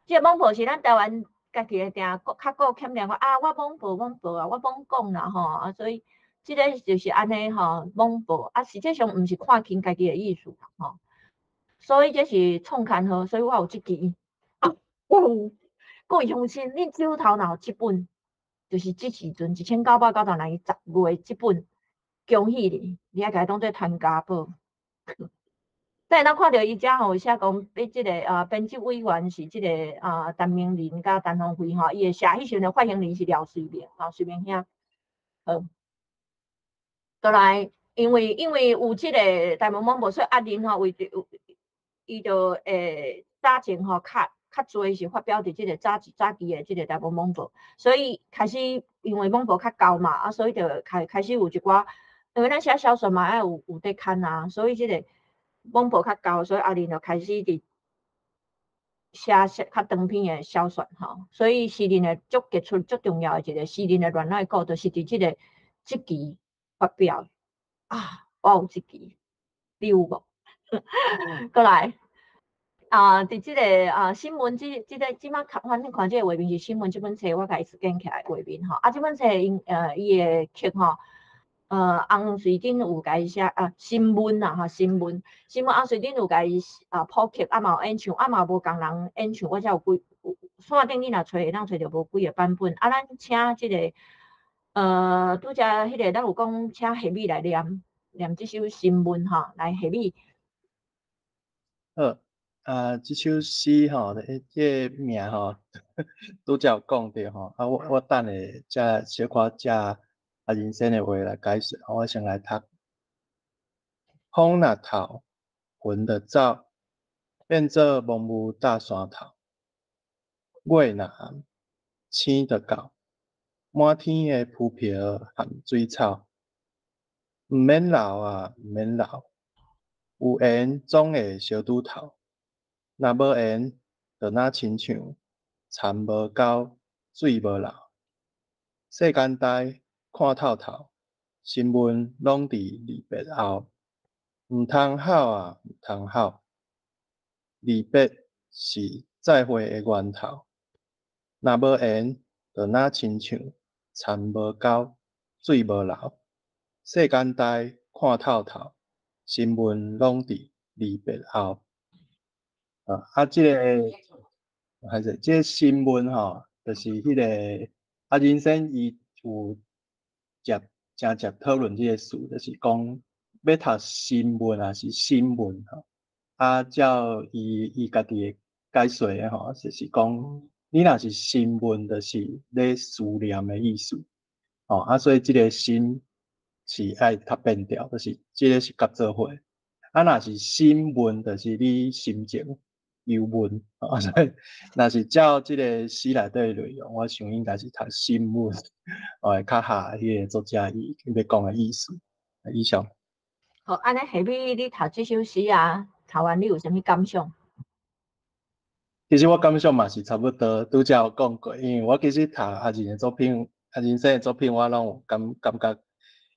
Speaker 2: 這個網報是咱台灣家己的定較古欠念講啊，我網報網報啊，我罔講啦吼，啊，所以這个就是按呢吼，猛報啊，實際上毋是看輕家己的意思吼。所以這是創刊號，所以我有這支。啊，我有，各位鄉親，恁手頭若有這本，就是這時陣1990年10月這本，恭喜你，你愛共伊當做傳家寶。等下咱看著伊遮吼有寫講，比這個啊編輯委員是這個啊陳明仁佮陳芳輝吼，伊會寫彼時陣的發行人是廖瑞明吼，瑞明兄。好，過來，因為有這個台文網報，所以阿仁吼為著伊就會早前吼較濟是發表佇這個早期的這個台文網報，所以開始因為網報較厚嘛，啊，所以就開始有一寡，因為咱寫小說嘛愛有佇刊啊，所以這個網報較厚，所以阿仁就開始佇寫較長篇的小說吼，所以詩人的足傑出、足重要的一個詩人的戀愛故，就是佇這個這期發表。啊，我有這期，你有無？過來啊，佇這個啊新聞這個這擺看，反正看這個畫面是新聞這本冊，我共伊 scan 起來畫面吼。啊，這本冊因伊的曲吼。洪瑞珍有共伊寫啊，新聞啊吼，新聞洪瑞珍有共伊啊譜曲，啊嘛有演唱，啊嘛無仝人演唱，我才有幾有線頂你若揣會當揣著無幾个版本。啊，咱請這个拄才彼个咱有講請夏美來念念這首新聞吼，來夏美。
Speaker 5: 好，啊，這首詩吼，這个名吼，拄才有講著吼，啊，我等下才小可才阿仁先的話來解釋，我先來讀。風若透，雲就走，變做濃霧罩山頭。月若暗，星就到，滿天的浮萍和水草。毋免留啊，毋免留，有緣總會相拄頭。若無緣，就若親像田無溝，水無流。世間代看透透，新聞攏佇離別後。毋通吼啊，毋通吼，離別是再會的源頭。若無緣，就若親像田無溝，水無流。世間代看透透，新聞攏佇離別後。啊，這个還是這个新聞吼，就是彼个啊，人生伊有接誠接討論這个事，就是講欲讀新聞抑是新聞吼。啊，照伊家己的解說的吼，就是講你若是新聞，就是咧思念的意思。吼，啊，所以這个心是愛讀變調，就是這个是合做伙。啊，若是新聞，就是你心情憂悶，啊，所以若是照這个詩內底內容，我想應該是讀新聞，會較合彼个作者伊欲講的意思。以上。
Speaker 2: 好，按呢下面你讀這首詩啊，讀完你有啥物感想？
Speaker 5: 其實我感想嘛是差不多，拄才有講過，因為我其實讀阿仁的作品，阿仁先的作品，我攏有感覺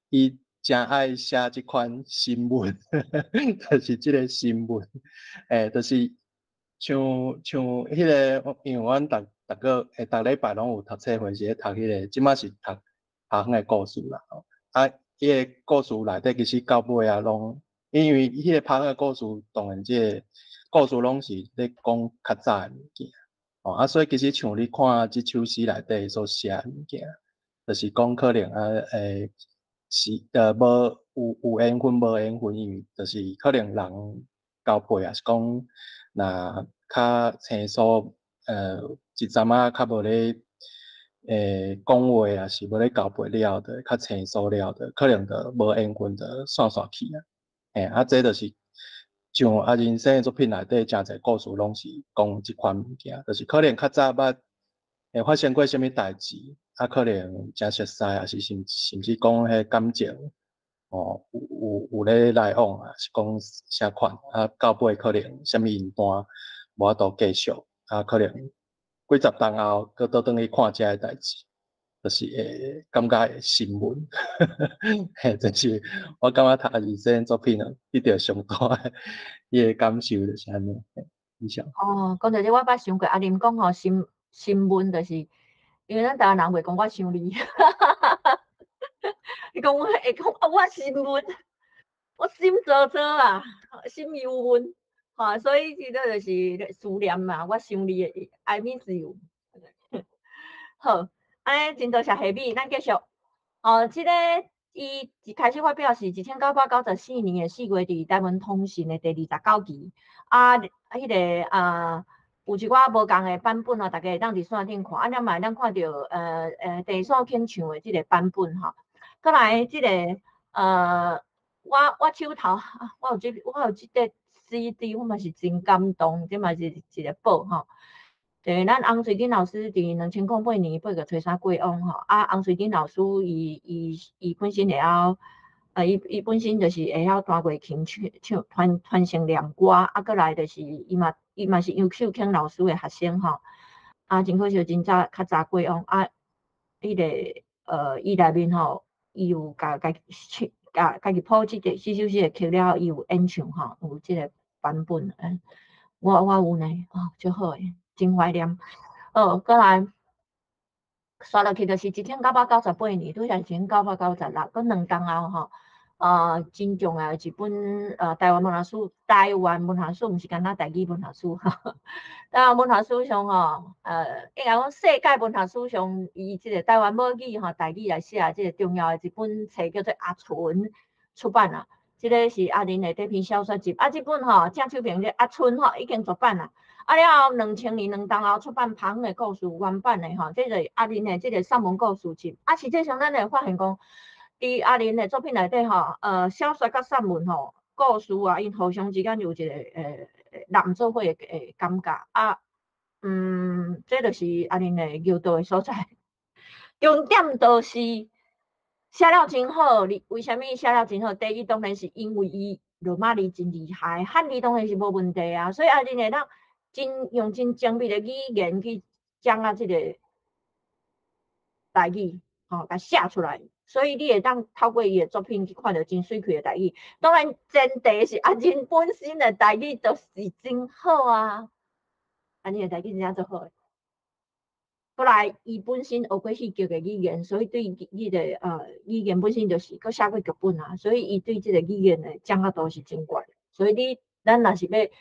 Speaker 5: 伊誠愛寫這款新聞，就是這个新聞，就是像彼个，因為阮逐逐个逐禮拜攏有讀冊會，是咧讀彼个，這擺是讀拍遠的故事啦。啊，彼个故事內底其實到尾啊，攏因為彼个拍遠的故事，當然這个故事攏是咧講較早的物件，哦，啊，所以其實像你看這首詩內底所寫的物件，就是講可能啊，是無有緣分無緣分，因為就是可能人交配，抑是講若較生疏，一陣仔較無咧講話，抑是無咧交配了後，就會較生疏了後，就可能就無緣分，就散散去啊。啊，這就是像阿仁先的作品內底，誠濟故事攏是講這款物件，就是可能較早捌發生過啥物代誌，啊，可能誠熟似，抑是甚至講彼感情，哦，有咧來往啊，是講啥款，啊，到尾可能啥物姻端無法度繼續，啊，可能幾十冬後，閣倒轉去看這个代誌，就是會感覺會心悶，嘿，這是我感覺讀阿仁先作品得著上大的彼个感受就是按呢。以上。
Speaker 2: 哦，講到這我捌想過，阿林講吼心悶就是，因為咱台灣人袂講我想你，伊講我會講啊，我心悶，我心燥燥啊，心憂悶，吼，所以這個就是思念嘛，我想你的，I miss you。好，按呢真多謝下米，咱繼續。哦，這個伊一開始發表是1994年的4月，佇台文通訊的第29期。啊，彼個啊，有一寡無仝的版本吼，大家會當佇線頂看。啊，咱嘛會當看著鄭素卿唱的這個版本吼。閣來這個我手頭，我有這塊 CD，我嘛是真感動，這嘛是一個寶吼。對，咱洪瑞珍老師佇2008年8月初三過往吼，啊，洪瑞珍老師伊本身會曉，伊本身就是會曉彈月琴、唱唱、傳傳承念歌，啊，閣來就是伊嘛是楊秀卿老師的學生吼，啊，真可惜真早較早過往，啊，彼個伊內面吼，伊有共家己唱，共家己譜這首詩的曲了後，伊有演唱吼，有這個版本，我有呢，哦，足好的。真懷念。好，閣來，煞落去就是1998年，拄才1996，閣兩冬後吼，真重要的一本台灣文學史，台灣文學史毋是干焦台語文學史，台灣文學史上吼，應該講世界文學史上，以這個台灣母語吼台語來寫的這個重要的一本冊叫做《阿純》出版啊。這個是阿玲的短篇小說集，啊，這本吼鄭秋萍的阿春吼已經絕版啦。啊了後，2000年兩冬後出版《旁的故事》原版的吼，這個阿玲的這個散文故事集。啊，實際上咱會發現講，佇阿玲的作品內底吼，小說佮散文吼，故事啊，𪜶互相之間有一個挵做伙的感覺。啊，這就是阿玲的牛刀的所在。重點就是寫了真好，你為啥物寫了真好？第一當然是因為伊羅馬字真厲害，漢字當然是無問題啊。所以阿玲會當真用真精密的語言去將這個台語吼，共寫出來。所以你會當透過伊的作品去看著真媠氣的台語。當然前提是阿玲本身的台語就是真好啊，阿玲的台語真正足好的。閣來，伊本身學過戲劇的語言，所以對彼個語言本身就是閣寫過劇本啊，所以伊對這個語言的掌握度是真懸。所以你咱若是欲，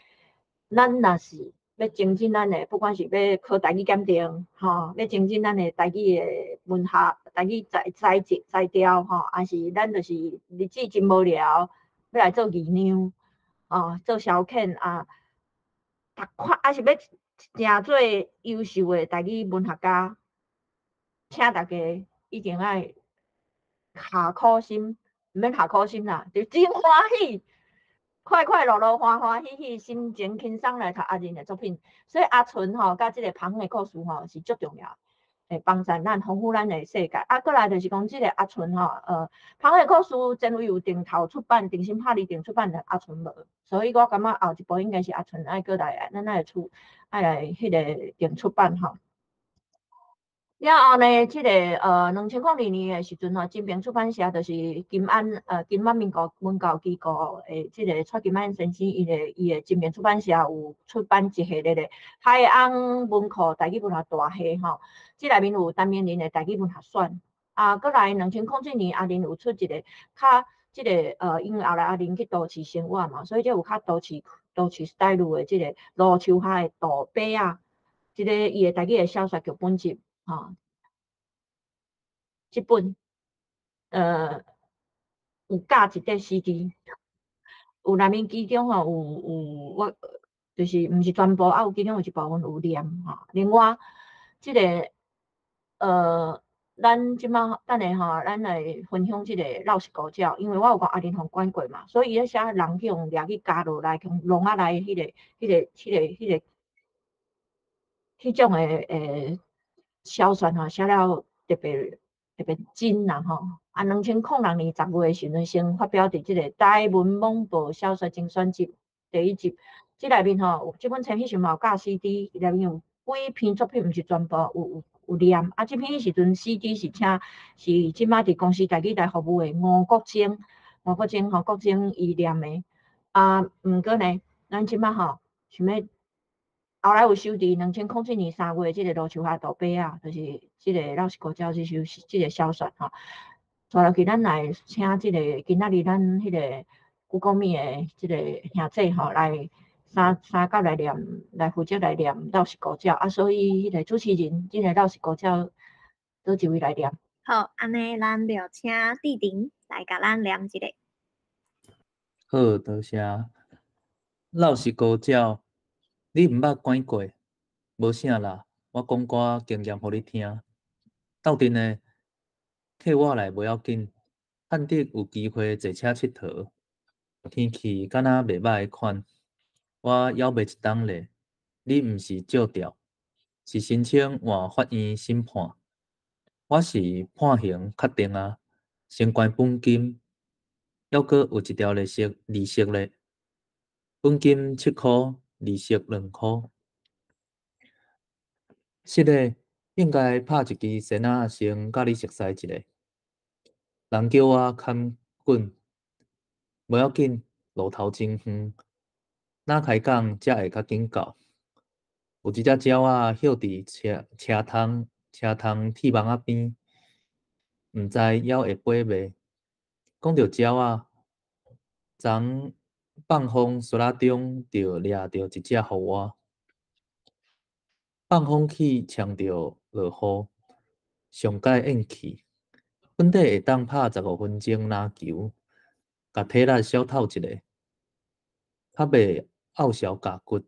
Speaker 2: 咱若是欲精進咱的，不管是欲考台語檢定，吼，欲精進咱的台語的文學、台語才才智才調，吼，抑是咱就是日子真無聊，欲來做義娘，哦，做消遣啊，逐款，抑是欲成做優秀的台語文學家，請大家一定愛下苦心，毋免下苦心啦，就真歡喜，快快樂樂、歡歡喜喜，心情輕鬆來讀阿玲的作品。所以阿純吼，佮這個旁的故事吼是足重要，會幫助咱豐富咱的世界。啊，閣來就是講這個阿純吼，旁的故事前位有定頭出版，定心拍理定出版的阿純無，所以我感覺後一部應該是阿純愛閣來，咱愛出愛來彼個定出版吼。了後呢，這個2002年的時陣吼，金平出版社就是金安文教機構的這個蔡金安先生，伊的金平出版社有出版一系列的海洋文庫台語文學大系吼，這內面有陳明仁的台語文學選，啊，閣來2007年阿玲有出一個較這個因為後來阿玲去都市生活嘛，所以這有較都市 style 的這個路樹下的杜伯仔，這個伊的台語的小說劇本集。吼，這本有加一塊 CD，有內面其中吼有我就是毋是全部，啊有其中有一部分有念吼。另外，這個咱這擺等下吼，咱來分享這個老實古鳥，因為我有共阿玲予管過嘛，所以伊咧寫人去予掠去監牢內，去籠仔內彼種的小說吼，寫了特別特別真啦吼。啊，2006年10月的時陣，先發表佇這個台文網報小說精選集第一集。這內面吼，這本冊彼時嘛有加 CD，內面有幾篇作品，毋是全部有念。啊，這篇彼時陣 CD 是請是這擺佇公視台語台服務的吳國楨，吳國楨吼，國楨伊念的。啊，毋過呢，咱這擺吼想欲。後來有收佇2007年3月，這個路樹下杜伯仔，就是這個老實古鳥這首這個小說吼。紲落去，咱來請這个今仔日咱彼个古國米的這个兄姐吼來三三甲來念，來負責來念老實孤鳥啊，所以彼个主持人，這个老實孤鳥佗一位來念？
Speaker 1: 好，按呢，咱就請志婷來共咱念一下。
Speaker 3: 好，多謝。老實孤鳥，你毋捌趕過，無啥啦，我講寡經驗予你聽。鬥陣的，替我來無要緊，難得有機會坐車𨑨迌，天氣敢若袂䆀款，我猶袂一冬咧。你毋是借調，是申請換法院審判。我是判刑確定啊，先還本金，猶閣有一條利息利息咧。本金7箍，利息2箍。是咧，應該拍一支仙仔先佮你熟似一下。人叫我較緊，無要緊，路頭真遠，若開講才會較緊到。有一隻鳥仔歇佇車車窗車窗鐵網仔邊，毋知猶會飛袂？講著鳥仔，昨放風雪仔中就掠著一隻予我。放風器衝著落雨，上蓋厭氣。本底會當拍15分鐘籃球，共體力消透一下，較袂拗潲咬骨。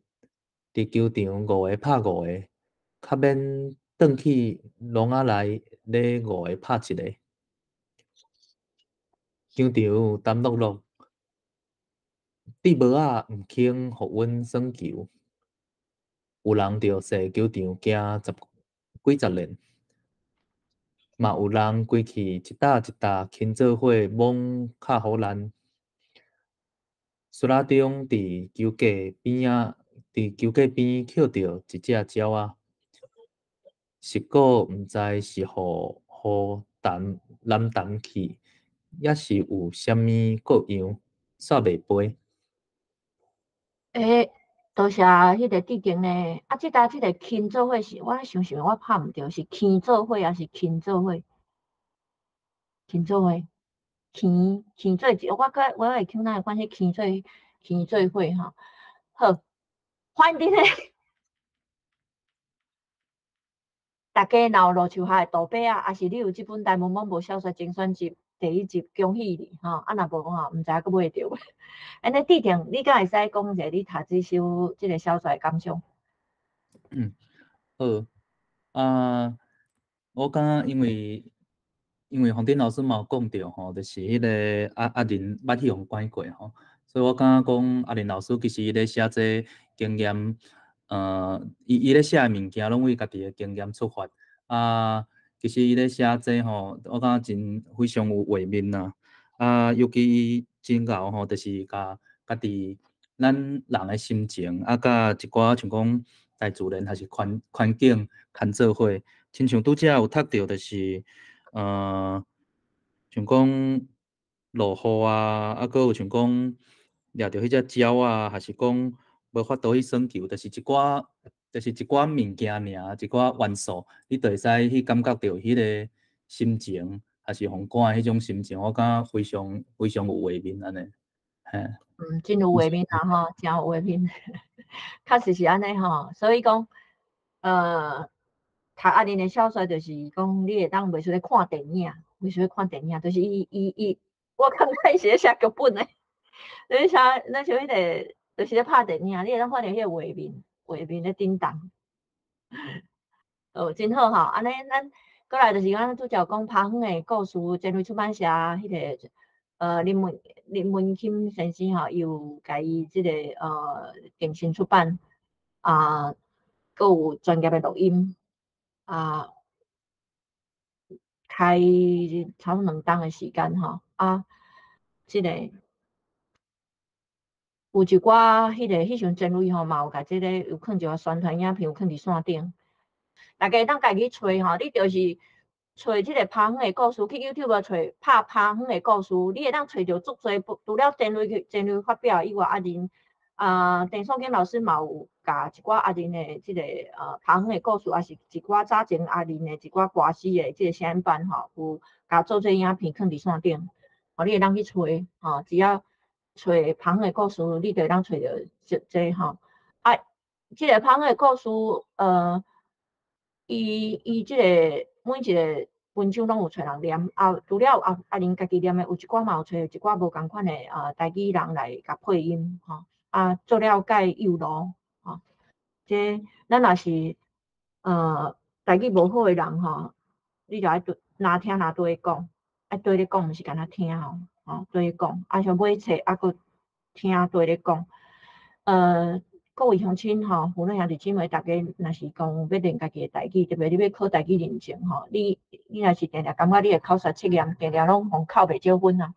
Speaker 3: 佇球場五个拍五个，較免轉去籠仔內咧五个拍一个。球場澹漉漉，戴帽仔毋肯予阮耍球。有人著踅球場行十幾十輪，嘛有人規氣一搭一搭牽做伙摸敲予爛。雪仔中佇球架邊仔，佇球架邊抾著一隻鳥仔，實果毋知是予雨澹淋澹去，抑是有啥物各樣，煞袂飛。
Speaker 2: 欸，多謝彼个志婷呢。啊，這搭這个牽做伙是，我咧想想，我拍毋著是牽做伙抑是牽做伙？牽做伙，牽牽做，我佮我會聽哪會關係牽做牽做伙吼。好，反正咧，大家若有路樹下的杜伯仔，抑是你有這本台文廣播小說精選集第一集，恭喜你吼！啊，若無吼，毋知閣買著無？按呢，志婷，你敢會使講一下你讀這首這个小說的感想？
Speaker 3: 嗯，好啊，我感覺因為黃丁老師嘛有講著吼，就是彼个阿阿仁捌去予趕過吼，所以我感覺講阿仁老師其實伊咧寫這經驗，伊伊咧寫的物件攏為家己的經驗出發啊。其實伊咧寫這吼，我感覺真非常有畫面啦。啊，尤其伊真𠢕吼，就是共家己咱人的心情，啊，佮一寡像講大自然還是環環境牽做伙，親像拄才有讀著，就是像講落雨啊，啊，閣有像講掠著彼隻鳥仔，還是講無法度去耍球，就是一寡。就是一寡物件爾，一寡元素，你就會使去感覺著彼个心情，抑是予人趕的彼種心情，我感覺非常非常有畫面按呢，嘿。
Speaker 2: 嗯，真有畫面啊吼，真有畫面，確實是按呢吼。所以講，讀阿玲的小說就是講，你會當袂輸咧看電影，袂輸咧看電影，就是伊伊伊，我感覺伊是咧寫劇本的，你寫，咱像彼个，就是咧拍電影，你會當看著彼个畫面。畫面咧叮當，哦，真好吼！按呢，咱閣來就是講拄才有講拍遠的故事，前睿出版社彼个林文林文钦先生吼，伊有共伊這个定新出版啊，閣有專業的錄音啊，開差不多2冬的時間吼啊，這个。有一寡彼个彼時陣前睿吼嘛有共這个有放一寡宣傳影片，有放佇線頂。大家會當家己去揣吼，你就是揣這个拍遠的故事，去 YouTube 揣拍拍遠的故事，你會當揣著足濟，除了前睿去前睿發表以外，阿玲啊，鄭素娟老師嘛有共一寡阿玲的這個拍遠的故事，抑是一寡早前阿玲的一寡歌詞的這個聲音版吼，有共做這影片囥佇線頂，吼，你會當去揣，吼，只要揣拍遠的故事，你就會當揣著這這吼。啊，這個拍遠的故事，伊伊這個每一個文章攏有揣人念，啊，除了阿阿玲家己念的，有一寡嘛有揣一寡無仝款的啊台語人來共配音，吼。啊，做了解幼路，吼，這咱若是台語無好的人吼，你就愛對，若聽若對講，愛對咧講，毋是干焦聽吼，吼對咧講，啊像買冊啊，閣聽對咧講。各位鄉親吼，父老兄弟姊妹，逐家若是講欲練家己的台語，特別你欲考台語認證吼，你你若是定定感覺你的口說測驗定定攏予扣袂少分啊，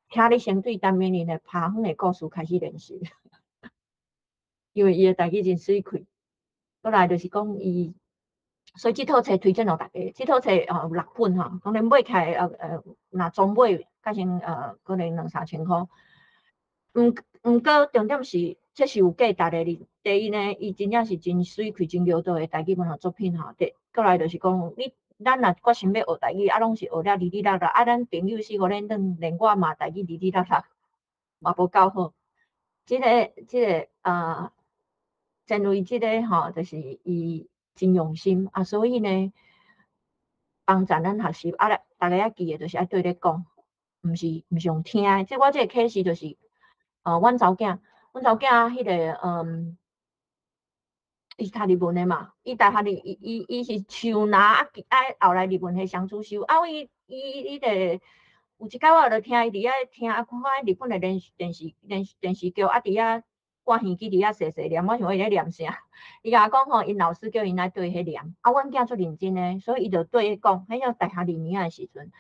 Speaker 2: 請你先對陳明仁的拍遠的故事開始練習。因為伊的台語真媠氣，過來就是講伊，所以這套冊推薦予大家。這套冊有六本吼，當然買起來若裝買較先可能兩三千箍。毋毋過重點是，這是有價值的。第一呢，伊真正是真媠氣、真枵道的台語文學作品吼。第過來就是講，你咱若決心欲學台語，啊，攏是學了哩哩啦啦，啊，咱朋友四五咧連連我嘛台語哩哩啦啦，嘛無夠好。這個這個啊。正為這個吼，就是伊真用心啊，所以呢，幫助咱學習啊，逐家愛記的，就是愛對咧講，毋是毋是用聽的。這我這個啟示就是，阮查某囝，阮查某囝彼個伊是讀日文的嘛，伊大漢伊伊伊是樹林啊，啊後來日文系雙主修啊，伊伊彼個有一擺我就聽伊佇遐聽啊，看日本的電電視電電視劇啊，佇遐。掛耳機佇遐細細念，我想伊咧念啥？伊共我講吼，𪜶老師叫𪜶來對彼念，啊，阮囝足認真的，所以伊就對彼講，彼種大學二年仔的時陣，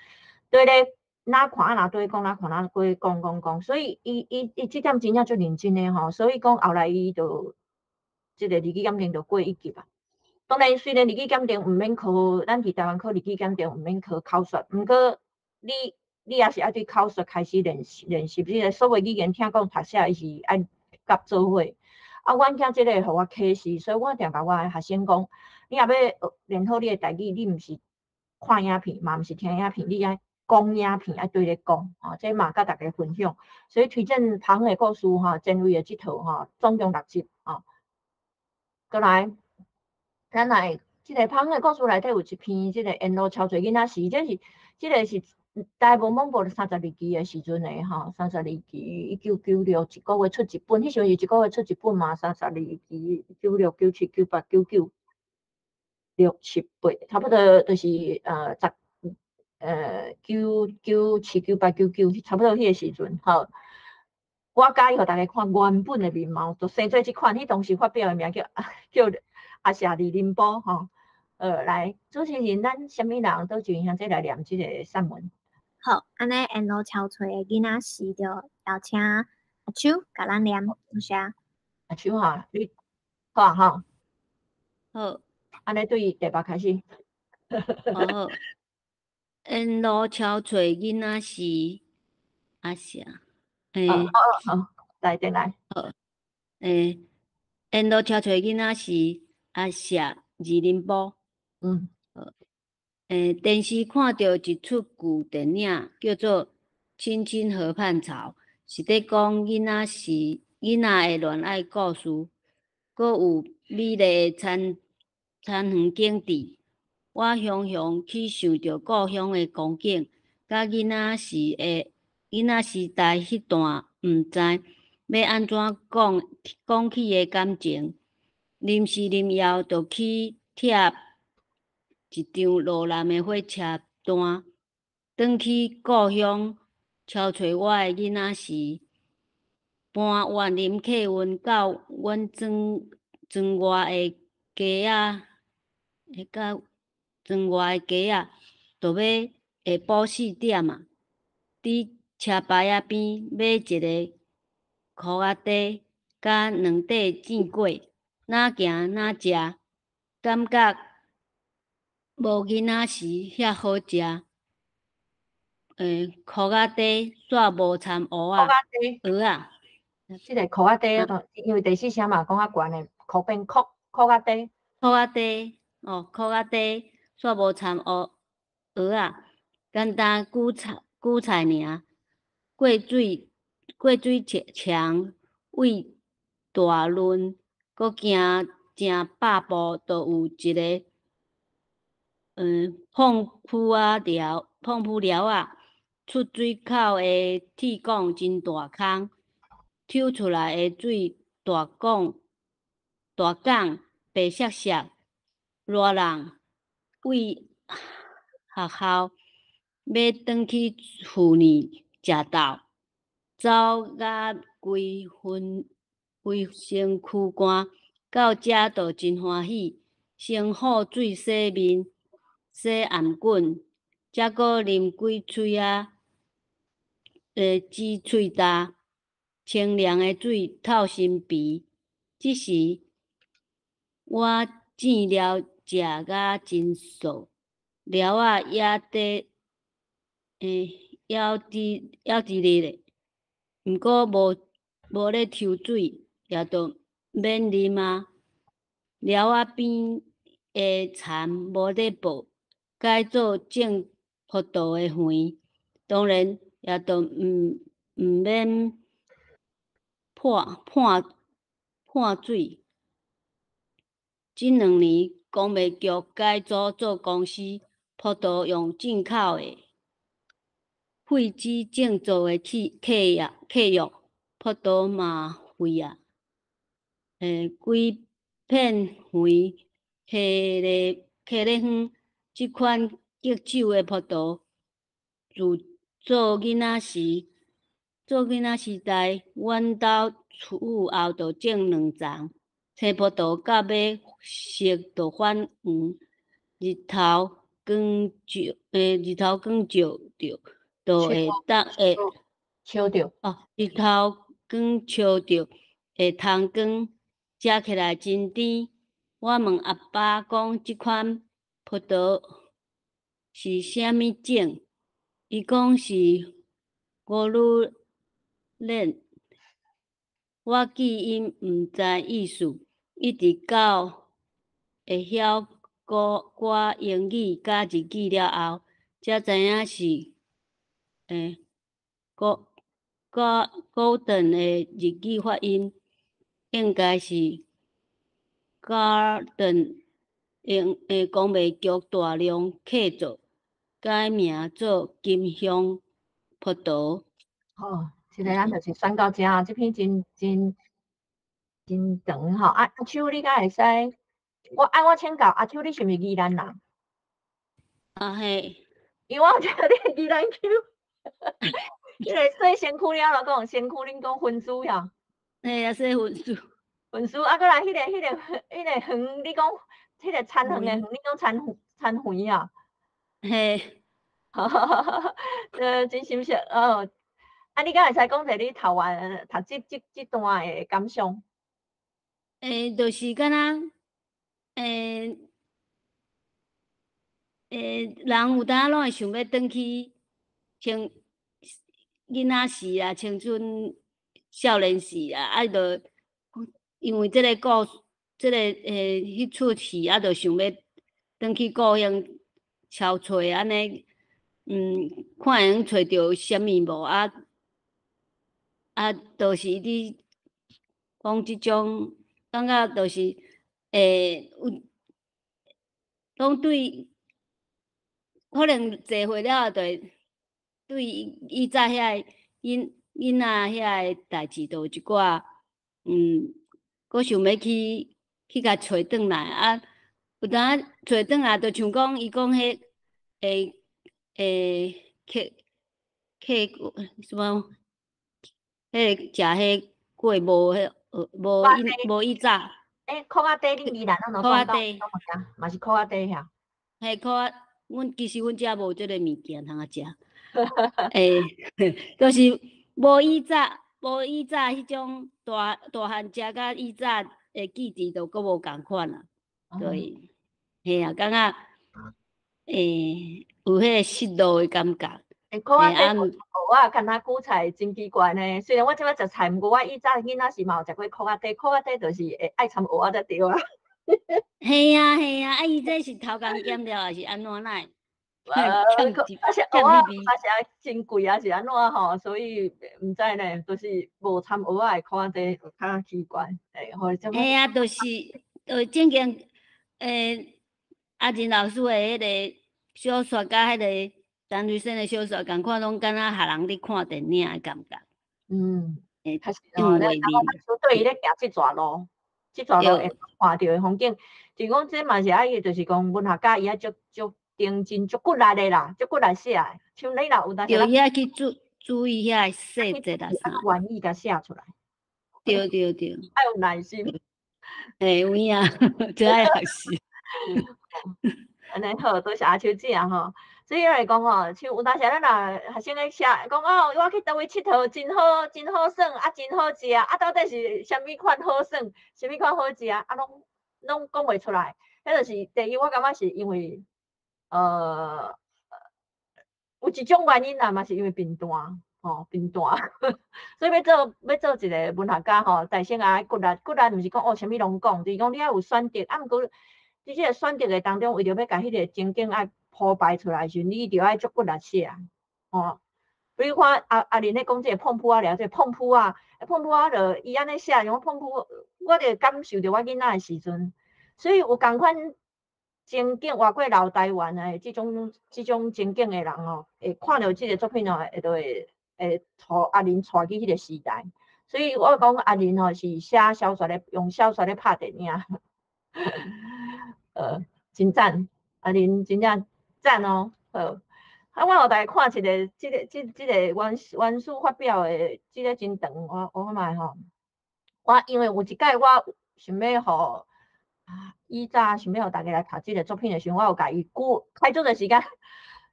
Speaker 2: 對咧，哪看哪對講，哪看哪對講講講，所以伊伊伊這點真正足認真的吼，所以講後來伊就這個日語檢定就過一級啊。當然，雖然日語檢定毋免考，咱佇台灣考日語檢定毋免考口說，毋過你你也是愛對口說開始練習練習。這個所謂語言聽講讀寫，伊是愛佮做伙，啊，阮囝這個予我啟示，所以我定共我的學生講，你若欲學練好你的台語，你毋是看影片，嘛毋是聽影片，你愛講影片，愛對咧講，吼，這嘛佮大家分享。所以推薦拍遠的故事吼，前衛的這套吼，總共六集吼。過來，咱來這個拍遠的故事內底有一篇，這個沿路超濟囡仔時，這是這個是。台文網報三十二期的時陣的吼，三十二期1996一個月出一本，彼時陣是一個月出一本嘛，三十二期96、97、98、99、6、7、8，差不多就是十九九七九八九九，差不多彼個時陣吼。我佮意予大家看原本的面貌，就生做這款，彼當時發表的名叫叫阿舍利林波吼。來，主持人，咱啥物人佗一位兄姐來念這個散文？
Speaker 1: 好，按呢沿路憔悴的囡仔時，就邀請阿秋共咱念，多謝。
Speaker 2: 阿秋哈，你好啊吼。
Speaker 4: 好，
Speaker 2: 按呢對第八開始。
Speaker 4: 好，沿路憔悴囡仔時，阿舍，欸，
Speaker 2: 好好，來，轉來。
Speaker 4: 好，欸，沿路憔悴囡仔時，阿舍二林波。欸，電視看著一齣舊電影，叫做《青青河畔草》，是咧講囡仔時囡仔的戀愛故事，閣有美麗的田田園景致。我雄雄去想著故鄉的光景，佮囡仔時的囡仔時代彼段毋知欲按怎講講起的感情，臨時臨要就去貼一張羅南的火車單，轉去故鄉憔悴我的囡仔時，搬員林客運到阮庄庄外的街仔，彼個庄外的街仔，就欲下晡四點啊，佇車牌仔邊買一个箍仔茶，佮兩塊煎粿，若行若食，感覺無囡仔時遐好食。箍仔茶煞無摻蚵仔，蚵仔。
Speaker 2: 這个箍仔底，因為第四聲嘛講較懸的，箍變箍箍仔底。
Speaker 4: 箍仔底，哦，箍仔底，煞無摻蚵蚵仔，簡單韭菜韭菜爾，過水牆位大崙，閣行正百步，就有一个膨鋪仔寮，膨鋪寮仔，出水口的鐵管真大空，抽出來的水大管大管白雪雪，熱人為學校欲轉去厝呢食豆，走甲規身規身軀汗，到遮就真歡喜，先雨水洗面、洗頷頸，才閣啉幾喙仔止喙焦，清涼的水透心脾。這時我糋了食甲真素，寮仔也佇猶佇咧咧，毋過無咧抽水，也就免啉啊。寮仔邊的田無咧播，改做種葡萄的園，當然也就毋免潑水。這兩年工藝局改組做公司，葡萄用進口的廢紙種做的契約，葡萄嘛廢啊。規片園溪咧園，這款棘手的葡萄，自做囡仔時代，阮兜厝後就種兩叢青葡萄，到尾熟就反黃，日頭光照著，就會當會
Speaker 2: 照著
Speaker 4: 哦，日頭光照著會通光，食起來真甜。我問阿爸講，這款葡萄是啥物種？伊講是五女蓮。我記音毋知意思，一直到會曉歌英語佮日語了後，才知影是古頓的日語發音，應該是 Garden 工藝局大量契作，改名做金香葡萄。
Speaker 2: 好，這个咱就是選到遮，這篇真真真長吼。啊，阿秋你敢會使？我按我請教，阿秋你是毋是宜蘭人？
Speaker 4: 啊嘿，
Speaker 2: 因為我有聽你宜蘭腔。這个洗身軀了就講，身軀恁講薰珠呀？
Speaker 4: 嘿啊，洗薰珠。
Speaker 2: 薰珠啊，閣來彼个園，你講彼个田園的園，你講田園啊？
Speaker 4: 嘿。
Speaker 2: 真心實哦。啊，你敢會使講者你讀完讀這段的感想？
Speaker 4: 就是敢若，人有當攏會想欲轉去青囡仔時啊，青春少年時啊，啊，就因為這个故事，這个彼齣戲啊，就想欲轉去故鄉搜揣按呢，看會用揣著啥物無啊？啊，就是佇講這種，感覺就是有，攏對，可能濟歲了後，就會對以早遐个囡仔遐個代誌，就有一寡，閣想欲去共揣轉來啊。有當揣轉來，就像講伊講彼客客什麼？彼個食彼粿無彼無以早。
Speaker 2: 箍仔底恁宜蘭攏
Speaker 4: 箍仔底
Speaker 2: 嘛是箍仔底遐。
Speaker 4: 嘿，箍仔，阮其實阮遮無這个物件通啊食。就是無以早彼種大大漢食佮以早的記憶就閣無仝款啊。對，嘿啊，感覺有彼个失落的感覺。
Speaker 2: 箍仔底蚵仔，敢若韭菜真奇怪呢。雖然我這擺食菜，毋過我以早囡仔時嘛有食過箍仔底，箍仔底就是會愛摻蚵仔才對啊。
Speaker 4: 嘿啊嘿啊，啊伊這是偷工減料還是按怎來？
Speaker 2: 而且蚵仔而且真貴啊，是按怎吼？所以毋知呢，就是無摻蚵仔的箍仔底就較奇怪。嘿，
Speaker 4: 嘿啊，就是正經阿仁老師的彼个小說佮彼个陳瑞生的小說仝款，攏敢若予人咧看電影的感覺。
Speaker 2: 確實哦，咱對伊咧行這逝路，這逝路會看著的風景，就講這嘛是愛，就是講文學家伊愛足足認真、足骨力的啦，足骨力寫的。像你若有當時，
Speaker 4: 對，伊愛去注意遐細節啦，啥，
Speaker 2: 願意共寫出來。
Speaker 4: 對對對，
Speaker 2: 愛有耐心。
Speaker 4: 欸，有影，這愛學習。
Speaker 2: 按呢好，多謝阿秋姐啊吼。所以來講吼，像有當時咱若學生咧寫，講哦，我去佗位𨑨迌，真好，真好耍，啊，真好食，啊，到底是啥物款好耍，啥物款好食，啊，攏講袂出來。彼就是第一，我感覺是因為，有一種原因啦，嘛是因為貧惰，吼，貧惰。所以欲做一個文學家吼，大先愛骨力，骨力毋是講哦，啥物攏講，就是講你愛有選擇，啊，毋過佇這個選擇的當中，為著欲共彼個情景愛鋪排出來時，你著愛足骨力寫，吼。比如看阿玲咧講這個碰鋪仔爾，這個碰鋪仔，碰鋪仔就伊按呢寫，像碰鋪，我就感受著我囡仔的時陣，所以有仝款情景活過老台灣的這種情景的人吼，會看著這個作品吼，會就會會予阿玲帶去彼個時代。所以我講阿玲吼是寫小說咧，用小說咧拍電影，真讚，阿玲真正讚哦，好。啊，我予大家看一个，這個原始發表的，這個真長，我看覓吼。我因為有一擺我想欲予以早想欲予大家來讀這個作品的時陣，我有共伊估開足濟時間，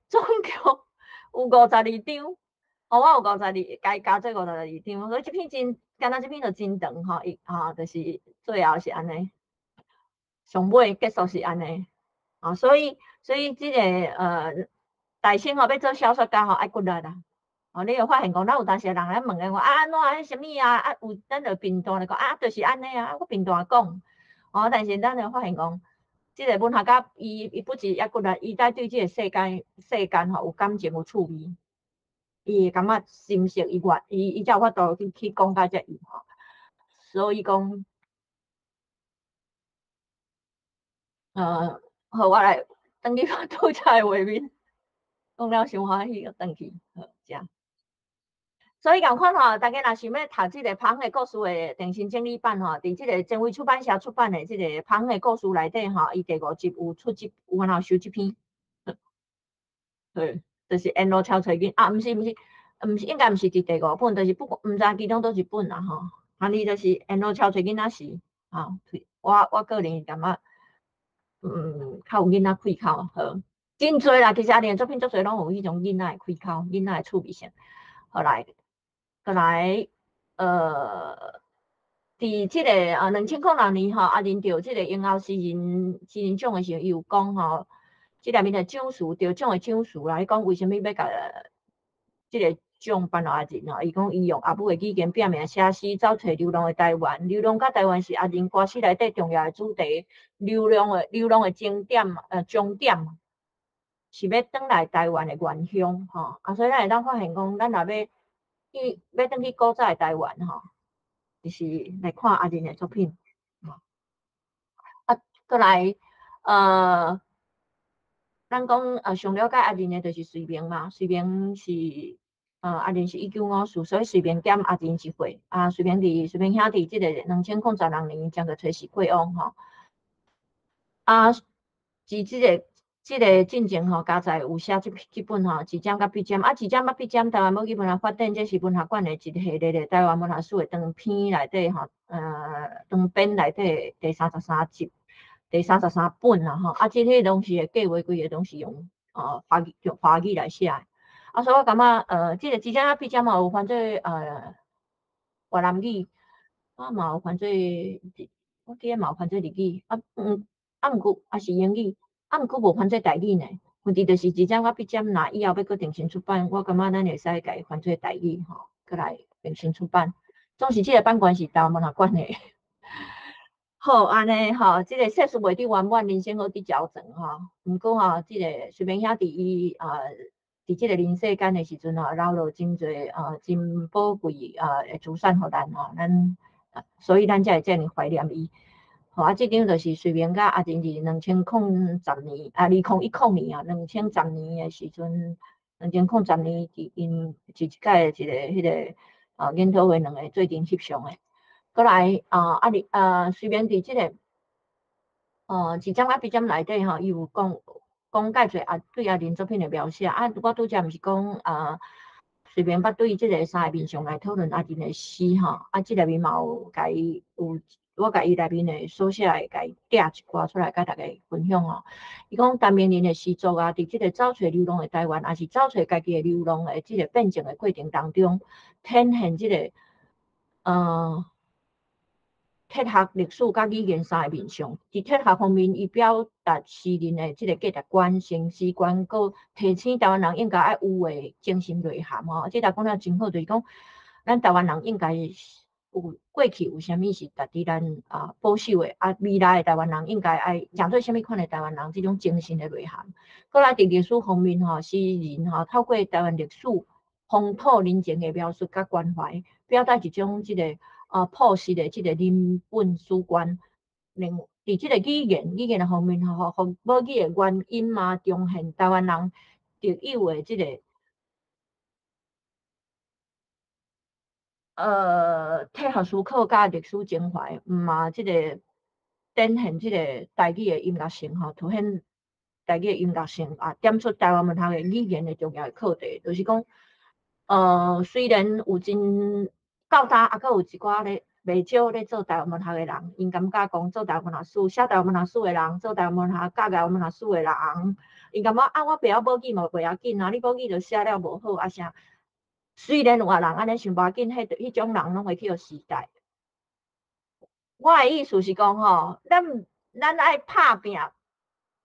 Speaker 2: 總共有52張，吼，我有五十二，共伊加做52張，所以這篇真，敢若這篇就真長吼，伊吼就是最後是按呢，上尾結束是按呢，啊，所以這個大先吼欲做小說家吼愛骨力啦，哦，你會發現講，咱有當時人來問我啊，按怎啊，啥物啊，啊有咱就貧惰來講啊，就是按呢啊，我貧惰講，哦，但是咱就發現講，這個文學家伊不止愛骨力，伊愛對這個世間吼有感情有趣味，伊會感覺心適，伊願伊才有法度去講到遮幼吼，所以講，好，我來轉去拄才的畫面。講了傷歡喜，閣轉去，好，遮。所以仝款吼，大家若想欲讀這個芳的故事的重新整理版吼，佇這個前衛出版社出版的這個芳的故事內底吼，伊第五集有出這有法度收這篇，對，就是沿路超揣囡啊，毋是毋是，毋是應該毋是佇第五本，就是不管毋知其中佗一本啦吼。反正就是沿路超揣囡仔時，吼，我個人感覺，較有囡仔氣口好。真濟啦，其實阿玲作品足濟攏有彼種囡仔的氣口，囡仔的趣味性。後來，閣來，佇這個2006年吼，阿玲得這個英翱詩人獎的時陣，伊有講吼，這內面的獎詞得獎的獎詞啦，伊講為啥物欲共這個獎頒予阿玲吼？伊講伊用阿母的語言拼命寫詩，走揣流浪的台灣。流浪佮台灣是阿玲歌詩內底重要的主題。流浪的終點，終點。是欲轉來台灣的原鄉吼，啊，所以咱會當發現講，咱若欲去欲轉去古早的台灣吼，就是來看阿玲的作品。啊，閣來，咱講上了解阿玲的，就是徐明嘛。徐明是，阿玲是1954，所以徐明減阿玲一歲。啊，徐明兄佇這個2016年正月初四過往吼。啊，佇這個進前吼，加載有寫這本吼，紙針佮筆尖，啊，紙針佮筆尖，台灣母語文學發展，這是文學館的一系列的台灣文學史的長篇內底吼，長編內底第三十三集，第三十三本啦吼，啊，這些攏是計劃規个攏是用華語用華語來寫的，啊，所以我感覺這個紙針佮筆尖嘛有翻做越南語，啊嘛有翻做，我記得嘛有翻做日語，啊，啊毋過也是英語。啊，毋過無翻做台語呢。問題就是一針佮筆針，若以後欲閣重新出版，我感覺咱會使共伊翻做台語吼，閣來重新出版。總是這個版權是台灣文學館的。好，按呢吼，這個世事袂得圓滿，人生好佇調整吼。毋過吼，這個徐明兄佇伊啊，佇這個人世間的時陣吼，留落真濟啊，真寶貴啊的資產予咱吼，咱所以咱才會遮爾懷念伊。吼啊，這張就是徐明佮阿仁佇2010年啊，2010年啊，2010年的時陣，2010年佇𪜶是一擺一個彼個啊研討會兩个做陣翕相的。閣來啊，啊你啊，徐明佇這個一針仔筆針內底吼，伊有講講介濟啊，對阿仁作品的描寫啊。我拄才毋是講啊，徐明捌對這个三个面向來討論阿仁的詩吼，啊，這內面嘛有共伊有我共伊內面的所寫的，共伊摘一寡出來，共大家分享吼。伊講陳明仁的詩作啊，佇這个走揣流浪的台灣，抑是走揣家己的流浪的這个變遷的過程當中，展現這个哲學、歷史佮語言三個面向。佇哲學方面，伊表達詩人的這个價值觀、生死觀，閣提醒台灣人應該愛有的精神內涵吼。這若講了真好，就是講咱台灣人應該有過去有啥物是值得咱啊保守的，啊未來的台灣人應該愛成做啥物款的台灣人，這種精神的內涵。閣來佇歷史方面吼，詩人吼透過台灣歷史風土人情的描述佮關懷，表達一種這個啊，樸實的這個人本史觀，另佇這個語言的方面吼，予母語的原音啊，重現台灣人特有的這個哲學思考佮歷史情懷，嘛這個展現這個台語的音樂性吼，凸顯台語的音樂性啊，點出台灣文學的語言的重要的課題，就是講，雖然有真到今猶閣有一寡咧，袂少咧做台灣文學的人，𪜶感覺講做台灣文學史、寫台灣文學史的人，做台灣文學、教台灣文學史的人，𪜶感覺啊，我袂曉母語嘛袂要緊啊，你母語著寫了無好啊啥。雖然有人按呢想，無要緊，彼種人攏會去予時代。我的意思是講吼，咱愛拍拚，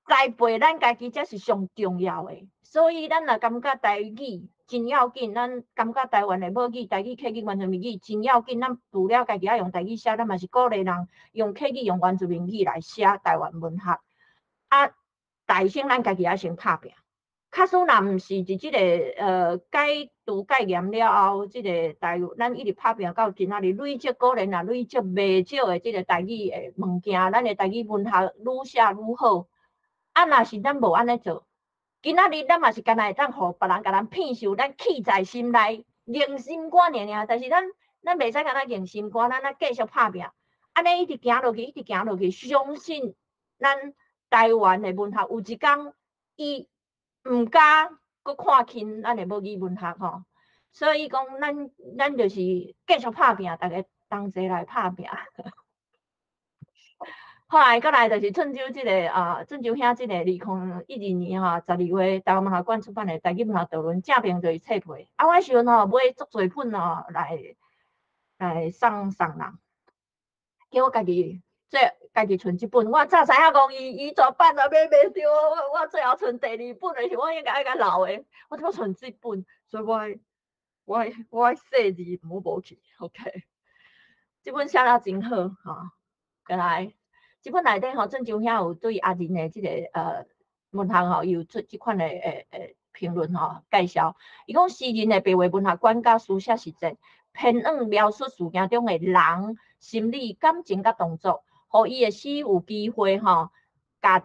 Speaker 2: 栽培咱家己才是上重要的。所以咱若感覺台語真要緊，咱感覺台灣的母語、台語、客語、原住民語真要緊，咱除了家己愛用台語寫，咱嘛是鼓勵人用客語、用原住民語來寫台灣文學。啊，大先咱家己愛先拍拚。假使若毋是佇這個解除戒嚴了後，這個台咱一直拍拚到今仔日累積，果然也累積袂少的這個台語的物件，咱的台語文學愈寫愈好。啊，若是咱無按呢做，今仔日咱嘛是干焦會當予別人共咱騙受，咱氣在心內，硬心肝爾爾。但是咱袂使干焦硬心肝，咱愛繼續拍拚。按呢一直行落去，一直行落去，相信咱台灣的文學有一工伊毋敢閣看輕咱的母語文學吼，所以講咱就是繼續拍拚，大家同齊來拍拚。後來閣來就是鄭州這個啊，鄭州兄這個2012年吼12月台灣文學館出版的《台語文學導論》正面就是冊皮。啊，我彼時陣吼買足濟本吼來送送人，結果家己最家己賰這本，我早知影講伊絕版啊，買袂著，我最後賰第二本的時，我應該愛共留的，我怎麼賰這本？所以我細字毋好無去，OK。這本寫了真好，吼，閣來，這本內底吼，鄭州兄有對阿仁的這个文學吼，伊有做這款的評論吼介紹。伊講詩人的白話文學觀佮書寫實踐，偏向描述事件中的人心理、感情佮動作。予伊的詩有機會吼，共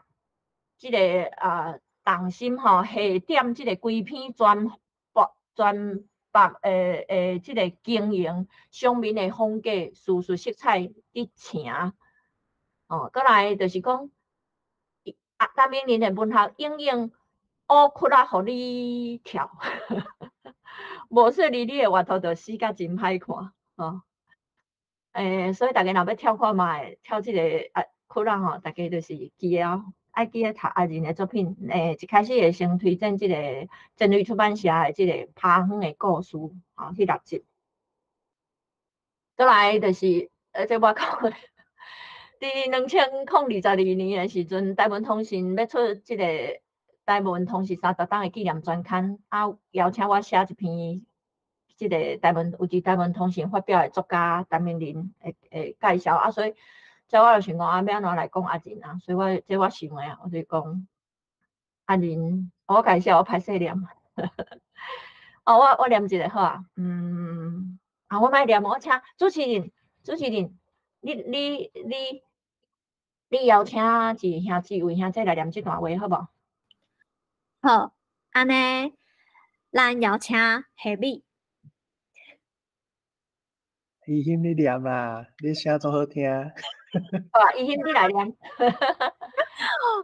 Speaker 2: 這个動心吼，下點這个規篇全北全北的這个經營，上面的風格、敘述色彩佇呈。哦，閣來就是講，啊，陳明仁的文學永遠烏窟仔予你跳，無說你的閱讀就死甲真歹看，吼。所以大家若欲跳看覓，跳這个啊窟仔吼，大家就是記得哦，愛記得讀阿仁的作品。一開始會先推薦這個真理出版社的這個《拍遠的故事》吼，彼六集。閣來就是，這我講的，佇2022年的時陣，台文通訊欲出這个台文通是30冬的紀念專刊，啊，邀請我寫一篇，這个台文有佇台文通訊發表的作家陳明仁的介紹啊，所以這我就想講啊，欲按怎來講阿仁啊，所以我這我想的啊，我就講阿仁，我家己寫，我歹勢念。哦，我念一下好啊，啊，我莫念，我請主持人，主持人，你邀請一兄一位兄姐來念這段話，好無？
Speaker 1: 好，按呢，咱邀請夏美。
Speaker 5: 怡欣你念啦，你聲足好聽。
Speaker 2: 好啊，怡欣你來念。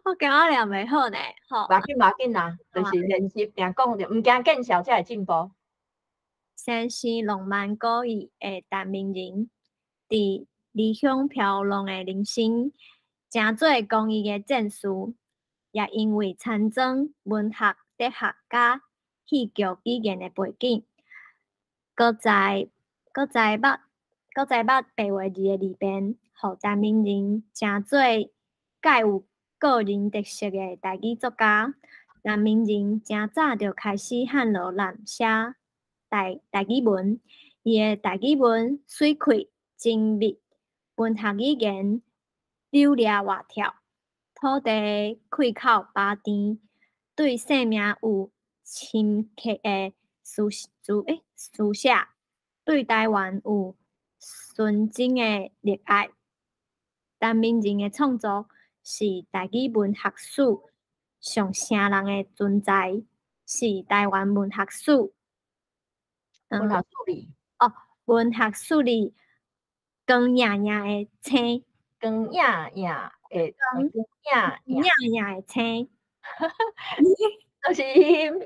Speaker 1: 我感覺念袂好呢，好。
Speaker 2: 無要緊，無要緊啦，就是練習定講，毋驚見笑才會進步。
Speaker 1: 先是浪漫主義的陳明仁，佇離鄉飄浪的人生，成做公益的戰士，也因為摻摻文學、哲學佮戲劇語言的背景，閣在捌白話字的利便，予陳明仁成做蓋有個人特色的台語作家。陳明仁誠早就開始漢羅濫寫台語文，伊的台語文媠氣精密，文學語言流掠活跳，土地開口飽甜，對生命有深刻的思寫，對台灣有純真的熱愛。陳明仁的創作是台語文學史上聲人的存在，是台灣文學史。
Speaker 2: 文學史裡
Speaker 1: 哦，文學史裡光燁燁的星，
Speaker 2: 光燁燁的
Speaker 1: 光燁燁的星，
Speaker 2: 就是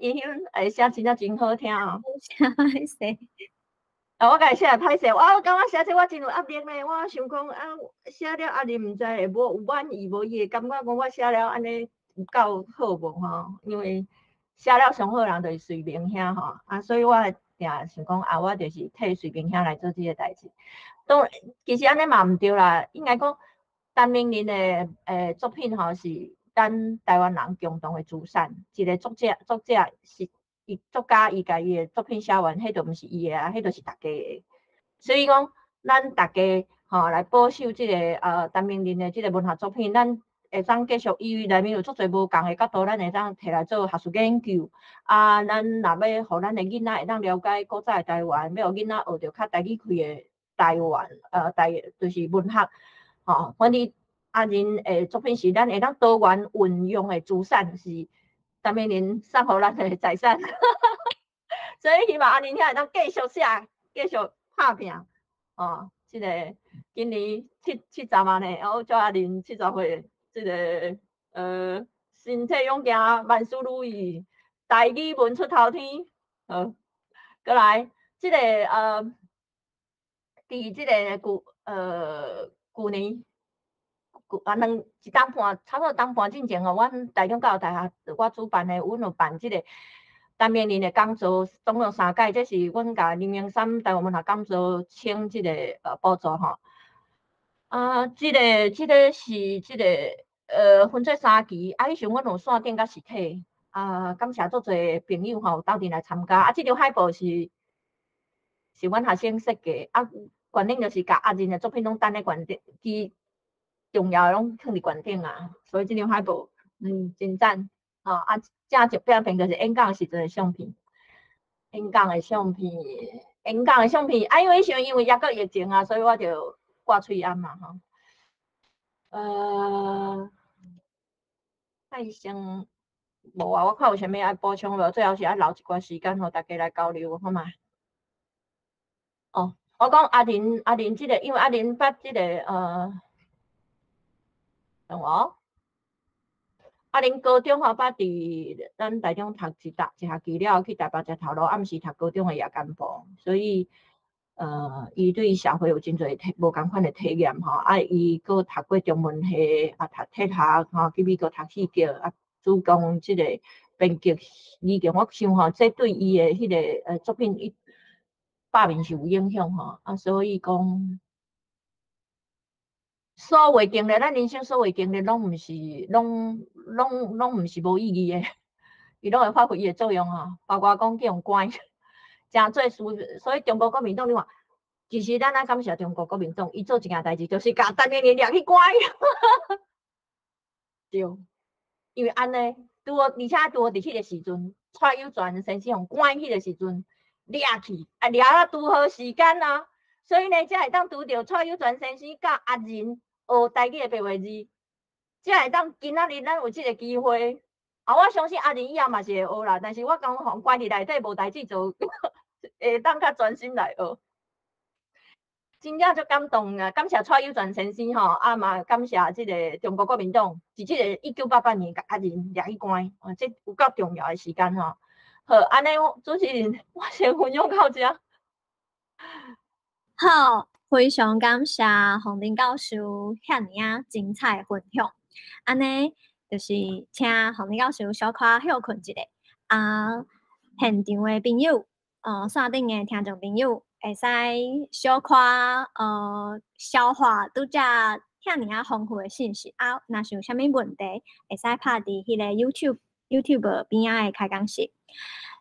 Speaker 2: 伊翕會寫真正真好聽哦。
Speaker 1: 寫歹勢。
Speaker 2: 啊，我家己寫會歹勢，我感覺寫這我真有壓力呢。我想講啊，寫了啊，你毋知會無有滿意無？伊會感覺講我寫了按呢有夠好無吼？因為寫了上好人就是瑞明兄吼，啊，所以我定想講啊，我就是替瑞明兄來做這个代誌。當其實按呢嘛毋對啦，應該講陳明仁的作品吼是咱台灣人共同的資產。一个作者是伊作家，伊共伊的作品寫完，彼就毋是伊的啊，彼就是大家的。所以講，咱大家吼來保守這个陳明仁的這个文學作品，咱會當繼續，伊內面有足濟無仝的角度，咱會當摕來做學術研究。啊，咱若欲予咱的囡仔會當了解古早的台灣，欲予囡仔學著較台語氣的台灣，就是文學，吼，反正阿仁的作品是咱會當多元運用的資產，是陳明仁送予咱的財產。所以希望阿仁兄會當繼續寫，繼續拍拚，哦，這个今年70啊呢，我祝阿仁70歲，這个身體勇健，萬事如意，台語文出頭天。好，閣來，這个佇這个舊年，舊啊兩一冬半，差不多冬半進前吼，阮台中教育大學我主辦的，阮有辦這个陳明仁的講座，總共三屆，這是阮共林榮三台灣文學講座請這个補助吼。啊，這个是這个分做三期，啊，彼時陣阮有線頂佮實體，啊，感謝足濟朋友吼鬥陣來參加。啊，這張海報是阮學生設計，啊，懸頂就是共阿仁的作品攏等咧懸頂，其重要的攏囥佇懸頂啊，所以這張海報，真讚，吼，啊，正一邊片就是演講的時陣的相片，演講的相片，演講的相片，啊，因為彼時陣因為猶閣疫情啊，所以我就掛喙罨嘛，吼。蔡醫生無啊，我看有啥物愛補充無？最後是愛留一寡時間，予大家來交流，好嗎？哦，我講阿仁，阿仁這个，因為阿仁捌這个等我，阿仁高中吼捌佇咱台中讀一搭一學期了後去台北食頭路，暗時讀高中的夜間部，所以伊對社會有真濟體無仝款的體驗吼，啊，伊閣讀過中文系，啊，讀哲學吼，去美國讀戲劇，啊，主攻這个編劇語言，我想吼，這對伊的彼个作品一百面是有影響吼，啊，所以講，所有經歷，咱人生所有經歷，攏毋是，攏毋是無意義的。伊攏會發揮伊的作用吼，包括講去予關，誠濟事，所以中國國民黨你看，其實咱愛感謝中國國民黨，伊做一件代誌，就是共陳明仁掠去關。對，因為按呢，拄好，而且拄好佇彼個時陣，蔡幼泉先生予關彼個時陣掠去，啊掠啊拄好時間啊，所以呢，才會當拄著蔡幼泉先生佮阿仁學台語的白話字，才會當今仔日咱有這個機會。啊，我相信阿仁以後嘛是會學啦，但是我感覺予關佇內底無代誌做，會當較專心來學。真正足感動啊！感謝蔡幼泉先生吼，啊嘛感謝這个中國國民黨，佇這个1988年共阿仁掠去關，啊，這有夠重要的時間吼。好，按呢，主持人，我先分享到遮。
Speaker 1: 好，非常感謝洪玲教授遐爾仔精彩的分享。按呢，就是請洪玲教授小可歇睏一下，啊，現場的朋友，線頂的聽眾朋友，會使小可消化拄才遐爾仔豐富的信息啊，若是有啥物問題，會使拍佇彼個 YouTube 邊仔的開講室。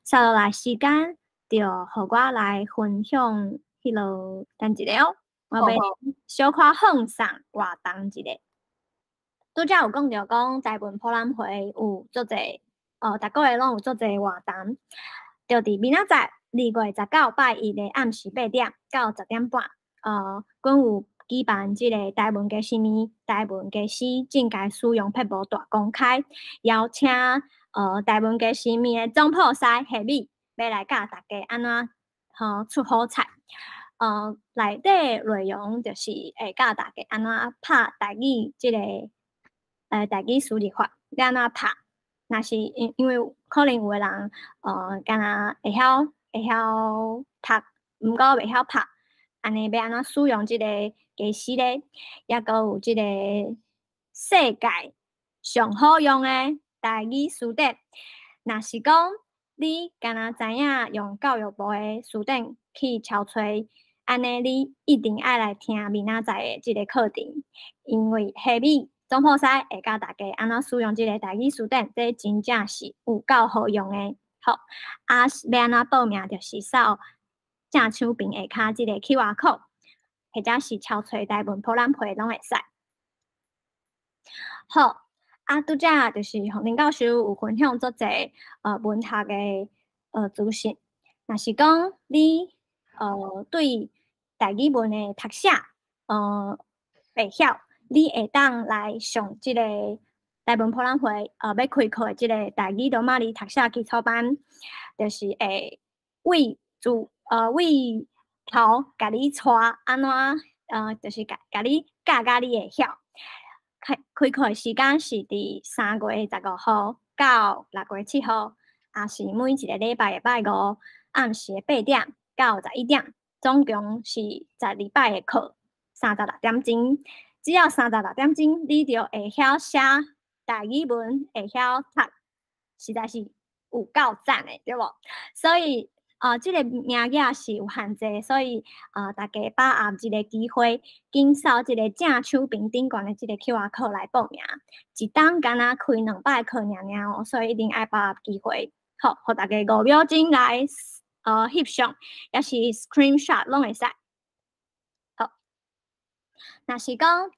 Speaker 1: 接落來時間，就予我來分享彼落，等一下哦，我欲小可放送活動一下。拄才有講著講台文博覽會有足濟，逐個月攏有足濟活動，就佇明仔載2月19拜一的暗時8點到10點半，阮有舉辦這个台文家私物、台文家私進階使用撇步大公開，邀請台文家私物的總鋪師夏美，欲來教大家按怎吼出好菜。內底內容就是會教大家按怎拍台語這个台語輸入法，欲按怎拍。若是因為可能有的人，敢若會曉讀，毋過袂曉拍，按呢欲按怎使用這个家私咧？抑閣有這个世界上好用的台語辭典。若是講你敢若知影用教育部的辭典去抄揣，按呢你一定愛來聽明仔載的這个課程，因為夏美總鋪師會教大家按怎使用這个台語辭典，這真正是有夠好用的。好，啊，欲按怎報名？就是掃正手邊下跤這个 QR code，或者是抄揣台文博覽會攏會使。好，啊，拄才就是洪玲教授有分享足濟文學的資訊。若是講你對台語文的讀寫袂曉，你會當來上這个台文博覽會欲開課的這个台語羅馬字讀寫基礎班，就是會為頭共你帶按怎就是共你教甲你會曉。開課的時間是佇3月15號到6月7號，也是每一个禮拜的拜五暗時的8點到11點，總共是12擺的課，三十六點鐘。只要三十六點鐘，你就會曉寫台語文，會曉讀，實在是有夠讚的，對無？所以，這个名額是有限制，所以，大家把握這个機會，緊掃這个正手邊頂懸的這个 QR code 來報名。一冬敢若開兩擺課爾爾哦，所以一定愛把握機會。好，予大家5秒鐘來翕相，抑是 screenshot 攏會使。好，若是講，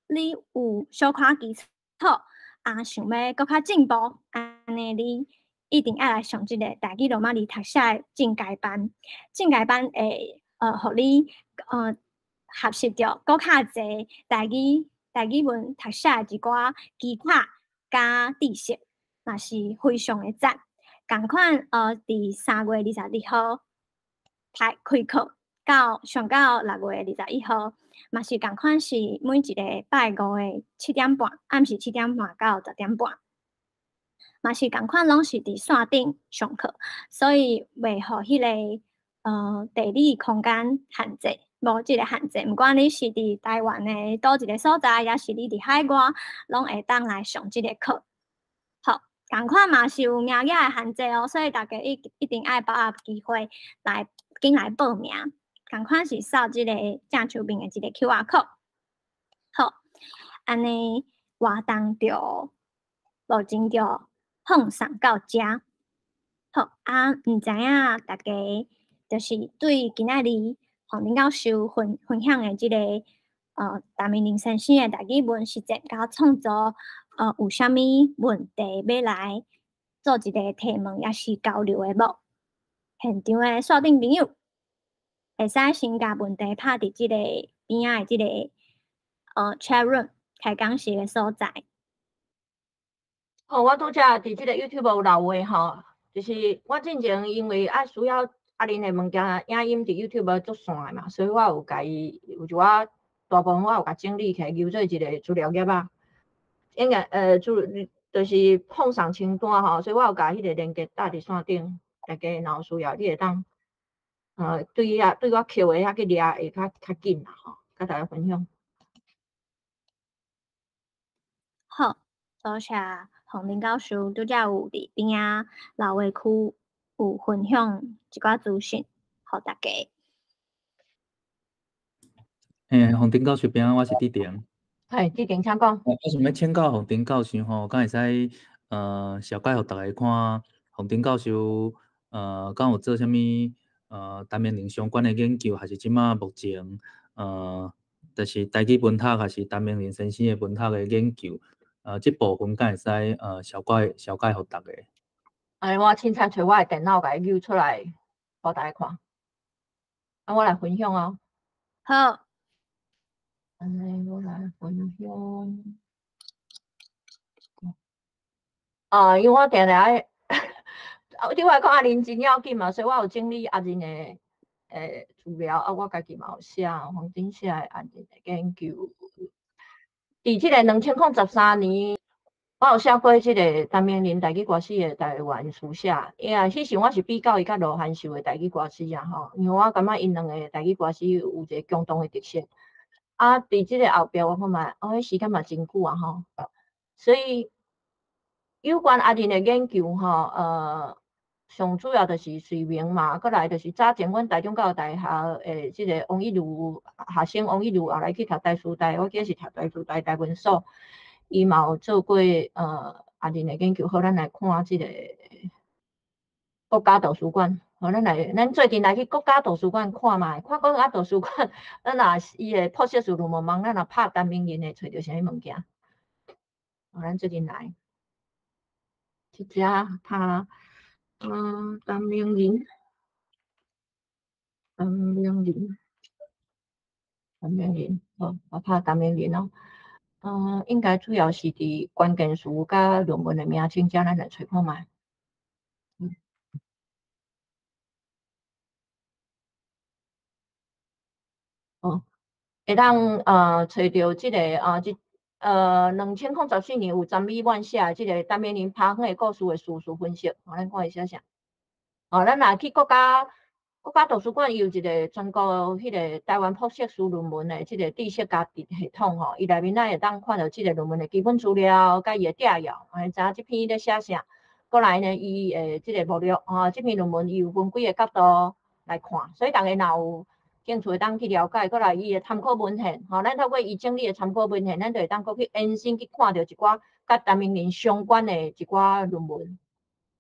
Speaker 1: 你有小可基礎，啊，想欲閣較進步，按呢你一定愛來上這个台語羅馬字讀寫的進階班。進階班會予你學習著閣較濟台語文讀寫的一寡技巧佮知識，嘛是非常的讚。仝款佇3月22號開課，到上到6月21號，嘛是仝款是每一个拜五的七點半，暗時7點半到10點半。嘛是仝款，攏是佇線頂上課，所以袂予彼个地理空間限制，無這个限制。毋管你是佇台灣的佗一个所在，抑是你佇海外，攏會當來上這个課。好，仝款嘛是有名額的限制哦，所以大家一定愛把握機會來緊來報名。仝款是掃這个正手邊的這个 QR code。好，按呢活動就目前就放送到遮。好，啊，毋知影大家就是對今仔日鳳玲教授分享的這個陳明仁先生的台語文實踐佮創作，有啥物問題欲來做一個提問，抑是交流的無？現場的線頂朋友，會使先共問題拍佇這個邊仔的這個chat room 開講室的所在。
Speaker 2: 好，我拄則佇這個 YouTube 有留話吼，就是我進前因為愛需要阿玲的物件，影音佇 YouTube 足散的嘛，所以我有共伊有一寡大部分我有共整理起來，留做一個資料頁仔。應該就是放送清單吼，所以我有共彼個連結貼佇線頂，大家若有需要，你會當對遐對我抾的遐去掠會較緊啦吼，佮大家分享。
Speaker 1: 好，多謝鳳玲教授拄才有佇邊仔留話區有分享一寡資訊，予大家。
Speaker 3: 嘿，鳳玲教授邊仔，我是志婷。
Speaker 2: 嘿，志婷，請講。
Speaker 3: 我想欲請教鳳玲教授吼，敢會使紹介予大家看，鳳玲教授敢有做啥物陳明仁相關的研究，還是這馬目前就是台語文學，還是陳明仁先生的文學的研究？這部分敢會使紹介予大家？
Speaker 2: 哎，我凊彩揣我的電腦，共伊揪出來，予大家看。啊，我來分享哦。
Speaker 1: 好。
Speaker 2: 按呢，我來分享。啊，因為我定定愛，對我來講阿玲真要緊嘛，所以我有整理阿玲的資料，啊，我家己嘛有寫，黃頂寫的阿玲的研究。佇這個2013年，我有寫過這個陳明仁台語歌詞的台灣書寫，因為彼時我是比較伊佮羅韓秀的台語歌詞啊吼，因為我感覺𪜶兩个台語歌詞有一個共同的特色。啊，佇這個後壁我看覓，哦，彼時間嘛真久啊吼，所以有關阿玲的研究吼，上主要就是隋明嘛，閣來就是早前阮台中教育大學的這個王一如學生王一如後來去讀台師大，我記得是讀台師大台文所，伊嘛有做過阿玲的研究。好，咱來看這個國家圖書館。好，咱做陣來去國家圖書館看覓，看國家圖書館，咱若伊的博碩士論文網，咱若拍陳明仁會揣著啥物物件？好，咱做陣來，這遮拍。陳明仁，陳明仁，陳明仁，好，我拍陳明仁哦。應該主要是佇關鍵詞佮論文的名稱遮，咱來揣看覓。哦，會當揣著這個啊，這2014年有詹美滿寫的這個陳明仁拍園的故事的事實分析，哦，咱看伊寫啥？哦，咱若去國家圖書館，伊有一個全國彼個台灣博碩士論文的這個知識價值系統吼，伊內面咱會當看著這個論文的基本資料，佮伊的摘要，會知影這篇咧寫啥。過來呢，伊的這個目錄，吼，這篇論文伊有分幾个角度來看，所以逐家若有興趣會當去了解，閣來伊的參考文獻，吼，咱透過伊整理的參考文獻，咱就會當閣去延伸去看著一寡佮陳明仁相關的一寡論文，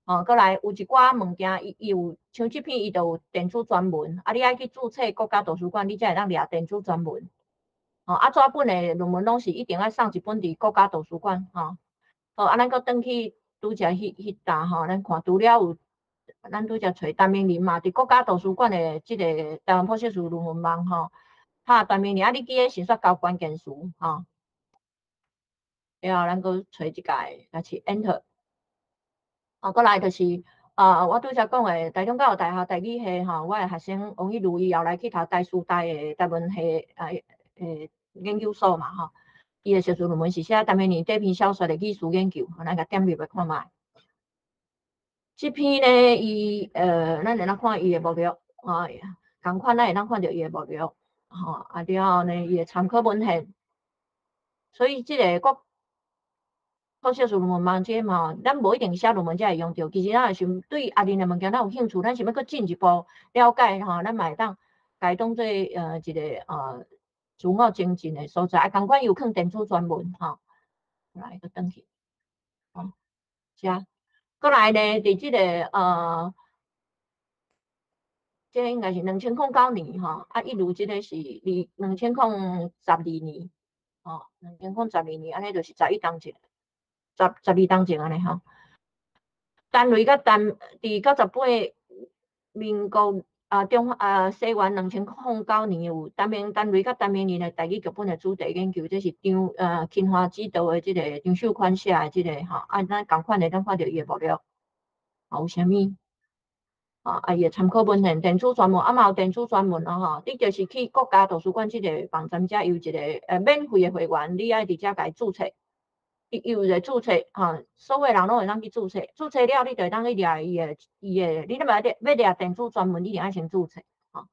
Speaker 2: 吼，閣來有一寡物件，伊有像這篇伊就有電子專文，啊，你愛去註冊國家圖書館，你才會當掠電子專文，吼，啊，紙本的論文攏是一定愛送一本佇國家圖書館，吼，好，啊，咱閣轉去拄則彼搭吼，咱看除了有。咱拄則揣陳明仁嘛，佇國家圖書館的這個台灣博碩士論文網吼，拍陳明仁啊，你記得先煞交關鍵詞吼，然後咱閣揣這個，來試 Enter。啊，閣來就是啊，我拄則講的台中教育大學台語系吼，我的學生王一如伊後來去讀台師大的台文系啊研究所嘛吼，伊的碩士論文是寫陳明仁短篇小說的語詞研究，咱共點入來看覓。這篇呢，伊咱會當看伊的目錄，啊，仝款咱會當看著伊的目錄，吼，啊了後呢，伊的參考文獻，所以這個國博碩士論文網這嘛，咱無一定寫論文才會用著，其實咱若是對阿玲的物件咱有興趣，咱想欲閣進一步了解吼，咱嘛會當共伊當做一個自我精進的所在，啊，仝款有囥電子專文吼，來閣轉去，吼，遮。閣來呢，佇這個這個應該是2009年吼，啊，一如這個是2012年，吼，兩千零十二年，按呢就是11冬前，十二冬前按呢吼。陳雷佮陳佇98民國啊中啊西元2009年有陳雷佮陳明仁的台語劇本的主題研究，這是張勤華指導的這個張秀寬寫的這個吼，啊，咱仝款的咱看著伊的目錄，啊有啥物？啊，伊的參考文獻、電子專文，啊嘛有電子專文啊吼。你就是去國家圖書館這個網站遮有一個免費的會員，你愛佇遮共伊註冊。伊有一個註冊吼，所有人攏會當去註冊。註冊了，你就會當去掠伊的，你若欲掠電子專文，你一定愛先註冊吼。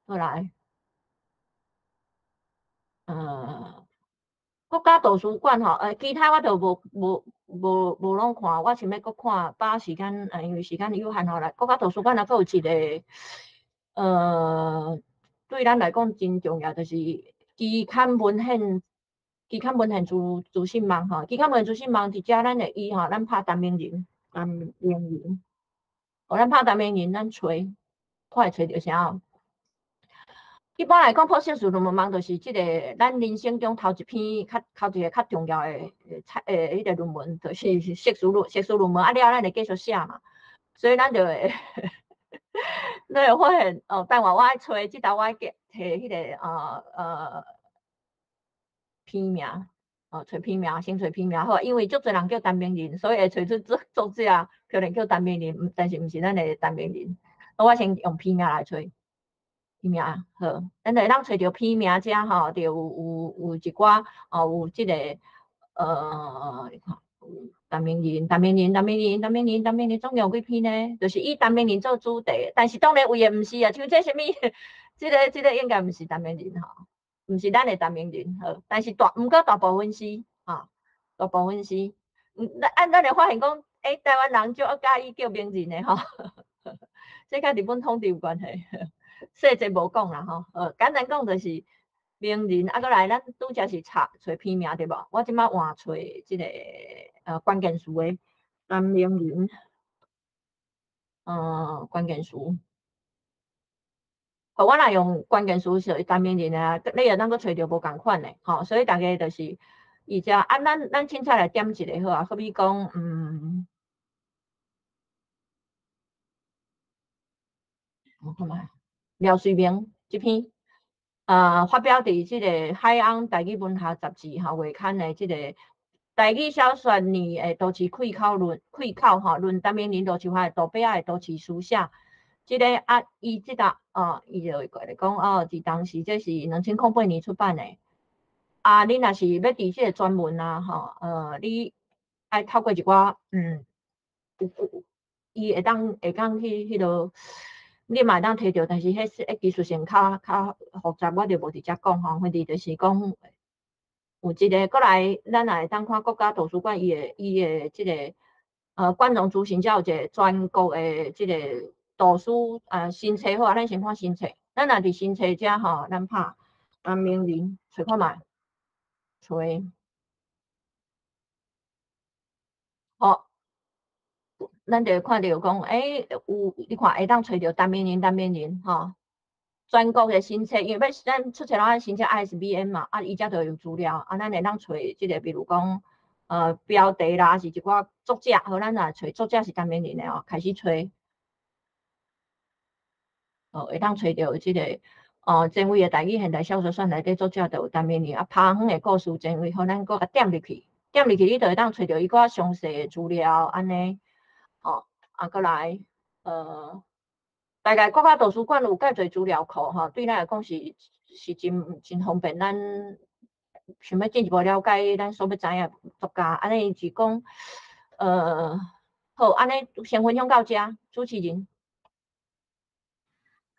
Speaker 2: 過來，國家圖書館吼，其他我就無攏看，我想欲閣看，把時間，因為時間有限吼，來國家圖書館抑閣有一個，對咱來講真重要，就是期刊文獻。期刊文獻資訊網吼，期刊文獻資訊網佇遮咱會伊吼，咱拍陳明仁，陳明仁，哦，咱拍陳明仁，咱揣，看會揣著啥？一般來講，博碩士論文網就是這個咱人生中頭一篇較頭一個較重要的彼個論文，就是碩士論文啊了，咱會繼續寫嘛，所以咱就會，你會發現哦，等下我愛揣，這道我愛摕彼個篇名，哦，揣篇名，先揣篇名好，因為足濟人叫陳明仁，所以會揣出作者可能叫陳明仁，但是毋是咱的陳明仁。我先用篇名來揣，篇名好，咱就會當揣著篇名遮吼，就有一寡哦，有這個陳明仁、陳明仁、陳明仁、陳明仁、陳明仁，總共有幾篇呢？就是以陳明仁做主題，但是當然有的毋是啊，像這啥物，這個應該毋是陳明仁吼。毋是咱的陳明仁，好，但是毋過大部分是，吼，大部分是，咱會發現講，欸，台灣人足佮意叫名人的吼，這佮日本統治有關係，細節無講啦吼，簡單講就是名人，啊，閣來咱拄則是查揣篇名對無？我這擺換揣這個關鍵詞的陳明仁，關鍵詞。我若用關鍵詞是陳明仁啊，你會當閣揣著無仝款的，吼，所以大家就是伊遮啊，咱凊彩來點一個好啊，好比講，我看覓，廖瑞明這篇，發表佇這個海洋台語文學雜誌吼月刊的這個台語小說年的都市開口論開口吼，論陳明仁羅樹華的杜伯仔的都市書寫。這個啊，伊這搭哦，伊就會過來講哦，佇當時這是2008年出版的。啊，你若是欲佇這個專文啊，吼，你愛透過一寡，伊會當去彼落，你嘛會當提著，但是彼技術性較複雜，我就無佇遮講吼。反正就是講有一個，閣來，咱也會當看國家圖書館伊的這個，館藏資訊，才有一個全國的這個。圖書啊，新冊好啊，咱先看新冊。咱若佇新冊遮吼，咱拍陳明仁，揣看覓，揣，好，咱就會看著講，欸，有你看會當揣著陳明仁，陳明仁吼，全國的新冊，因為欲咱出冊攏愛申請 ISBN 嘛，啊，伊遮就有資料，啊，咱會當揣這個，比如講，標題啦，抑是一寡作者，好，咱若揣作者是陳明仁的哦，開始揣。哦，會當揣著這個哦，前衛的台語現代小說選內底作者就有陳明仁啊，拍遠的故事前衛，予咱閣共點入去，點入去你就會當揣著伊寡詳細的資料，按呢，哦，啊，閣來，大概國家圖書館有蓋濟資料庫吼，對咱來講是真方便，咱想欲進一步了解咱所欲知影作家，按呢是講，好，按呢先分享到遮，主持人。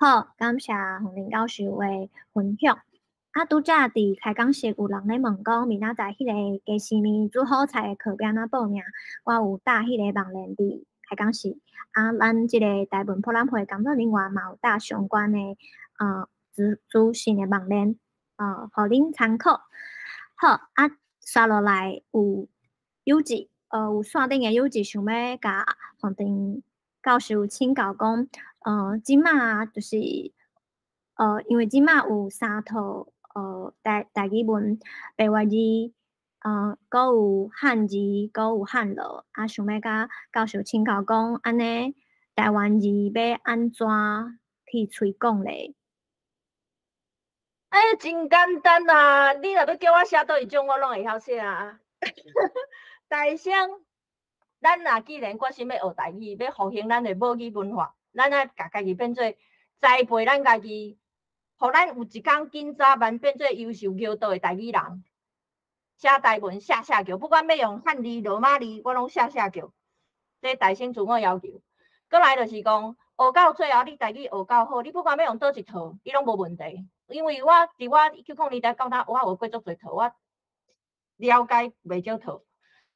Speaker 1: 好，感謝洪玲教授的分享。啊，拄則佇開講室有人咧問講，明仔載彼個雞絲麵煮好菜的課欲按怎報名？我有貼彼個網連佇開講室。啊，咱這個台文博覽會工作人員嘛有貼相關的資訊的網連，予恁參考。好，啊，紲落來有有志。有線頂的友誼想欲共洪婷教授請教講，這馬就是，因為這馬有三套台語文白話字，閣有漢字，閣有漢羅，啊，想欲共教授請教講，按呢台灣字欲按怎去推廣咧？
Speaker 2: 欸，真簡單啊！你若欲叫我寫佗一種，我攏會曉寫啊。大聲，咱若既然決心欲學台語，欲復興咱的母語文化，咱愛共家己變做栽培咱家己，予咱有一工緊早晚變做優秀枵道的台語人。寫台文寫寫叫，不管欲用漢字、羅馬字，我攏寫寫叫。這大聲自我要求。閣來就是講，學到最後，你台語學夠好，你不管欲用佗一套，你攏無問題。因為我佇我1900年代到今，我學過足濟套，我了解袂少套。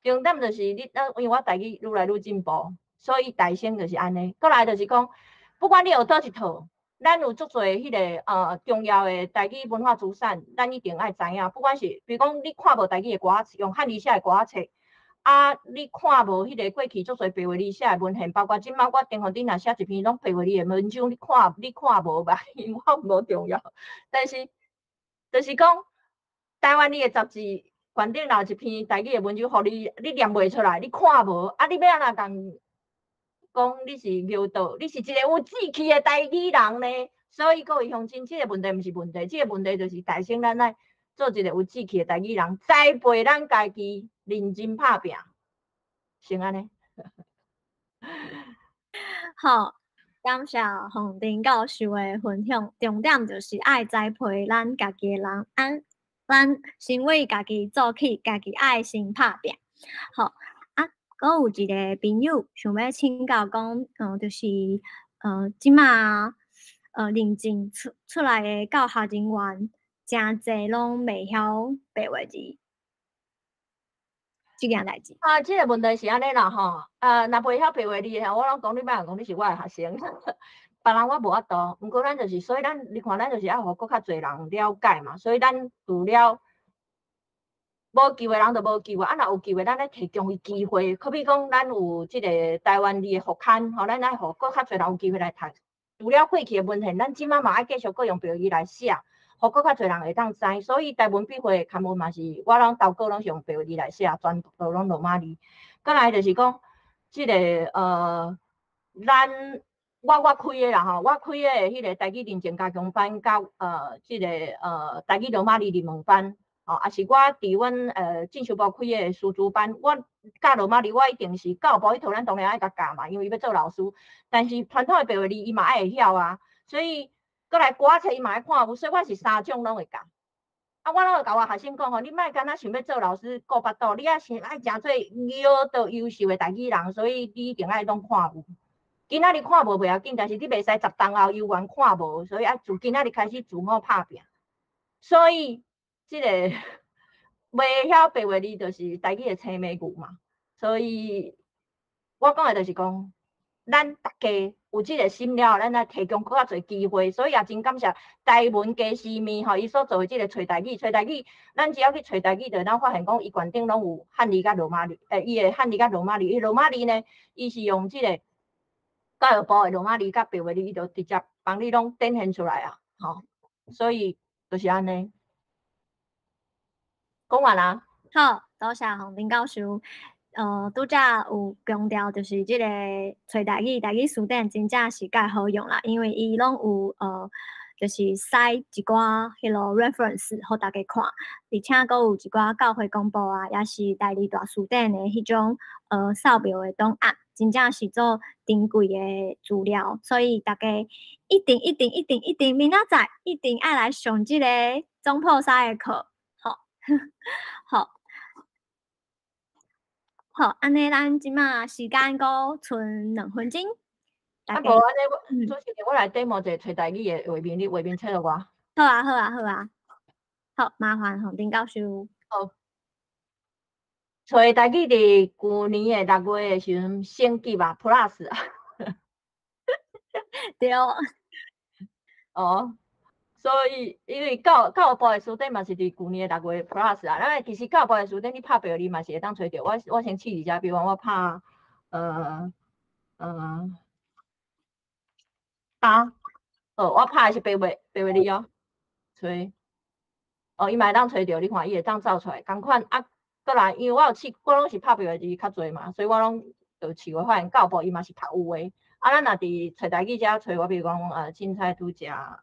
Speaker 2: 重點就是你，因為我台語愈來愈進步，所以大聲就是按呢。閣來就是講，不管你學佗一套，咱有足濟彼個重要的台語文化資產，咱一定愛知影。不管是比如講，你看無台語的歌仔，用漢字寫的歌仔冊，啊，你看無彼個過去足濟白話字寫的文獻，包括這馬我電話頂若寫一篇攏白話字的文章，你看無吧？因為我無重要。但是就是講，台灣字的雜誌館頂若有一篇台語的文章，予你，你念袂出來，你看無，啊，你欲按怎共講你是枵道，你是一個有志氣的台語人呢？所以各位鄉親，這個問題毋是問題，這個問題就是大聲咱愛做一個有志氣的台語人，栽培咱家己，認真拍拚，先按呢。
Speaker 1: 好，感謝洪婷教授的分享。重點就是愛栽培咱家己的人，按咱先為家己做起，家己愛先拍拚。好，啊，閣有一個朋友想欲請教講，就是，這馬認證出來的教學人員，誠濟攏袂曉白話字，這件代誌。
Speaker 2: 啊，這個問題是按呢啦吼，若袂曉白話字的，我攏講你莫講你是我的學生，別人我無法度，毋過咱就是，所以咱你看咱就是愛予閣較濟人了解嘛，所以咱除了無救的人就無救啊，啊若有救的，咱愛提供伊機會，好比講咱有這個台灣字的副刊，吼，咱愛予閣較濟人有機會來讀。除了過去的文獻，咱這馬嘛愛繼續閣用白話字來寫，予閣較濟人會當知。所以台文筆會的刊物嘛是，我攏投稿攏是用白話字來寫，全部攏羅馬字。閣來就是講，這個咱我開的啦吼，我開的彼個台語認證加強班，佮這個台語羅馬字入門班，吼，抑是我佇阮進修部開的師資班，我教羅馬字，我一定是教育部彼套，咱當然愛共教嘛，因為伊欲做老師。但是傳統的白話字，伊嘛愛會曉啊，所以閣來歌仔冊伊嘛愛看有，所以我是三種攏會教。啊，我攏會共我學生講吼，你莫干焦想欲做老師顧腹肚，你愛先愛誠做枵道優秀的台語人，所以你一定愛攏看有。今仔日看無袂要緊，但是你袂使10冬後猶原看無，所以愛自今仔日開始自我拍拚。所以這個袂曉白話字，就是台語的青盲牛嘛。所以我講的就是講，咱逐家有這個心了，咱來提供閣較濟機會，所以也真感謝台文家私面吼，伊所做的這個揣台語，揣台語，咱只要去揣台語，就咱發現講伊館頂攏有漢字佮羅馬字，伊的漢字佮羅馬字，伊羅馬字呢，伊是用這個教育部的羅馬字佮白話字，伊就直接幫你攏展現出來啊，吼，所以就是按呢。講完啦。
Speaker 1: 好，多謝洪婷教授。拄才有強調，就是這個揣台語、台語辭典真正是蓋好用啦，因為伊攏有就是塞一寡彼落 reference 予大家看，而且閣有一寡教會公報啊，抑是台字大辭典的彼種掃描的檔案，真正是做珍貴的資料，所以大家一定一定一定一定明仔載一定愛來上這個總鋪師的課，好，好。好，按呢，咱這馬時間閣賰2分鐘。
Speaker 2: 啊，無按呢，主持人，我來 demo 一下揣台語的畫面，你畫面揣予我。
Speaker 1: 好啊，好啊，好啊。好，麻煩洪婷教授。
Speaker 2: 好。揣台語佇舊年的6月的時陣升級啊，Plus 啊。
Speaker 1: 對。
Speaker 2: 哦，所以，因為教育部的辭典嘛是佇舊年的6月 Plus 啊。咱其實教育部的辭典你拍白字嘛是會當揣著。我先試一下，比如講我拍啊，哦，我拍的是白話字哦，揣，哦，伊嘛會當揣著，你看伊會當走出來，仝款啊，閣來，因為我有試，我攏是拍白話字較濟嘛，所以我攏就試過發現教育部伊嘛是讀有的。啊，咱若佇揣台語遮揣，我比如講凊彩拄食啊。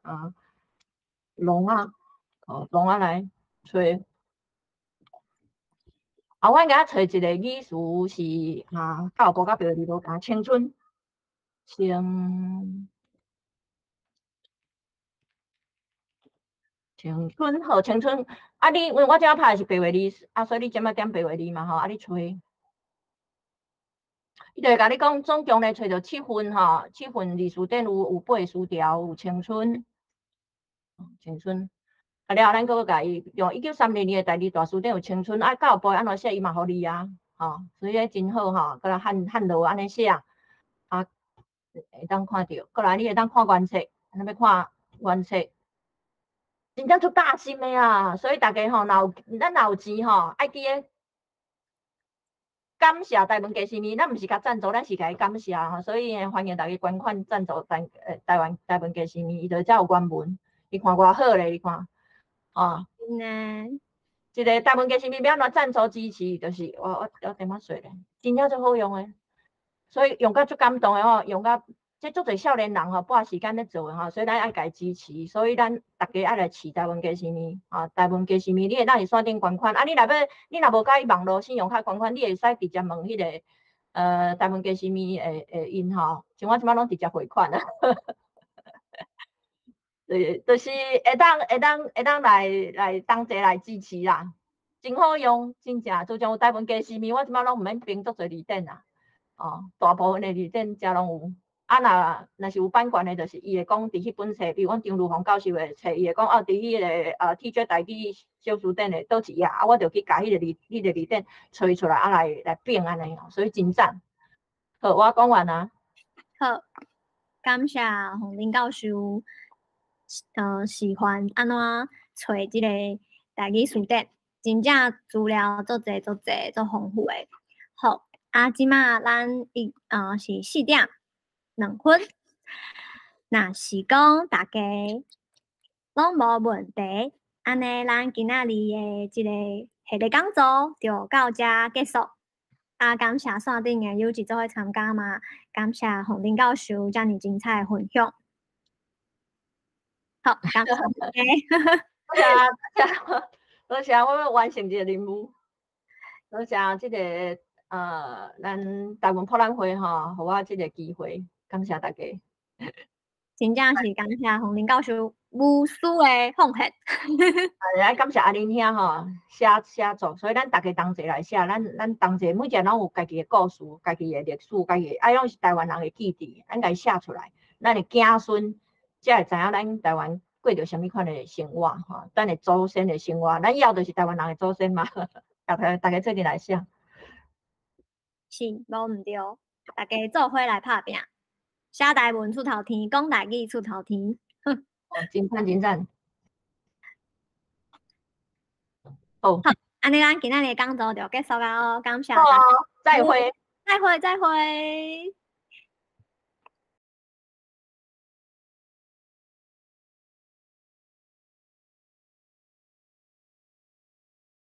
Speaker 2: 籠仔，哦，籠仔來揣。啊，阮共揣一個語詞是哈，教育部佮白話字無仝，青春，青春好，青春。啊，你因為我這拍的是白話字，啊，所以你這擺點白話字嘛吼，啊，你揣，伊就會共你講，總共咧揣著七份吼，七份字詞典有八個詞條，有青春。青春，啊了後，咱閣共伊用1932年的台語大辭典有青春，啊，教育部按怎寫伊嘛予你啊，吼，所以真好吼，閣來漢字按呢寫，啊，會當看著，閣來你會當看原冊，咱欲看原冊，真正足貼心的啊，所以大家吼，若有咱若有錢吼，愛記得感謝台文家私物，咱毋是共贊助，咱是共伊感謝吼，所以歡迎大家捐款贊助台灣家私物，伊就才有原文。你看偌好咧，你看，哦，
Speaker 1: 嗯，
Speaker 2: 這个台文家私物欲按怎贊助支持，就是我點仔說咧，真正足好用的，所以用甲足感動的吼，用甲這足濟少年人吼，撥時間咧做的吼，所以咱愛共伊支持，所以咱逐家愛來試台文家私物，啊，台文家私物，你會當佇線頂捐款，啊，你若欲，你若無佮意網路信用卡捐款，你會使直接問彼个台文家私物的𪜶吼，像我這擺攏直接匯款啊。對，就是會當來同齊來支持啦，真好用，真正。自從有台文家私物，我這擺攏毋免編足濟字典啦，哦，大部分的字典遮攏有。啊，若是有版權的，就是伊會講佇彼本冊，比如講張如芳教授的冊，伊會講哦，佇彼个TJ 台語小辭典的佗一頁，啊，我就去共彼个字典揣出來，啊來編按呢，所以真讚。好，我講完啊。
Speaker 1: 好，感謝洪林教授。喜歡按怎揣這个台語辭典，真正資料足濟足濟足豐富的。好，啊，這馬咱一是4點2分，若是講大家攏無問題，按呢，咱今仔日的這個系列講座就到這結束。啊，感謝線頂的友誼做伙參加嘛，感謝洪林教授遮爾精彩的分享。好，感謝大家。
Speaker 2: 多謝多謝多謝，我欲完成這个任務。多謝這个咱台灣博覽會吼，予我這个機會，感謝大家。
Speaker 1: 真正是感謝洪林教授無私的奉獻。
Speaker 2: 啊，感謝阿玲兄吼，寫作，所以咱逐家同齊來寫，咱同齊每一个攏有家己的故事、家己的歷史、家己的，啊，攏是台灣人的記憶，咱共伊寫出來，咱的子孫才會知影咱台灣過著啥物款的生活吼，咱的祖先的生活，咱要就是台灣人的祖先嘛，逐家做陣來寫。
Speaker 1: 是，無毋對，逐家做伙來拍拚，寫台文出頭天，講台語出頭天。
Speaker 2: 哦，真讚真讚。好，
Speaker 1: 好，按呢咱今仔日講座就結束啊哦，感謝大家。
Speaker 2: 再會，
Speaker 1: 再會，再會。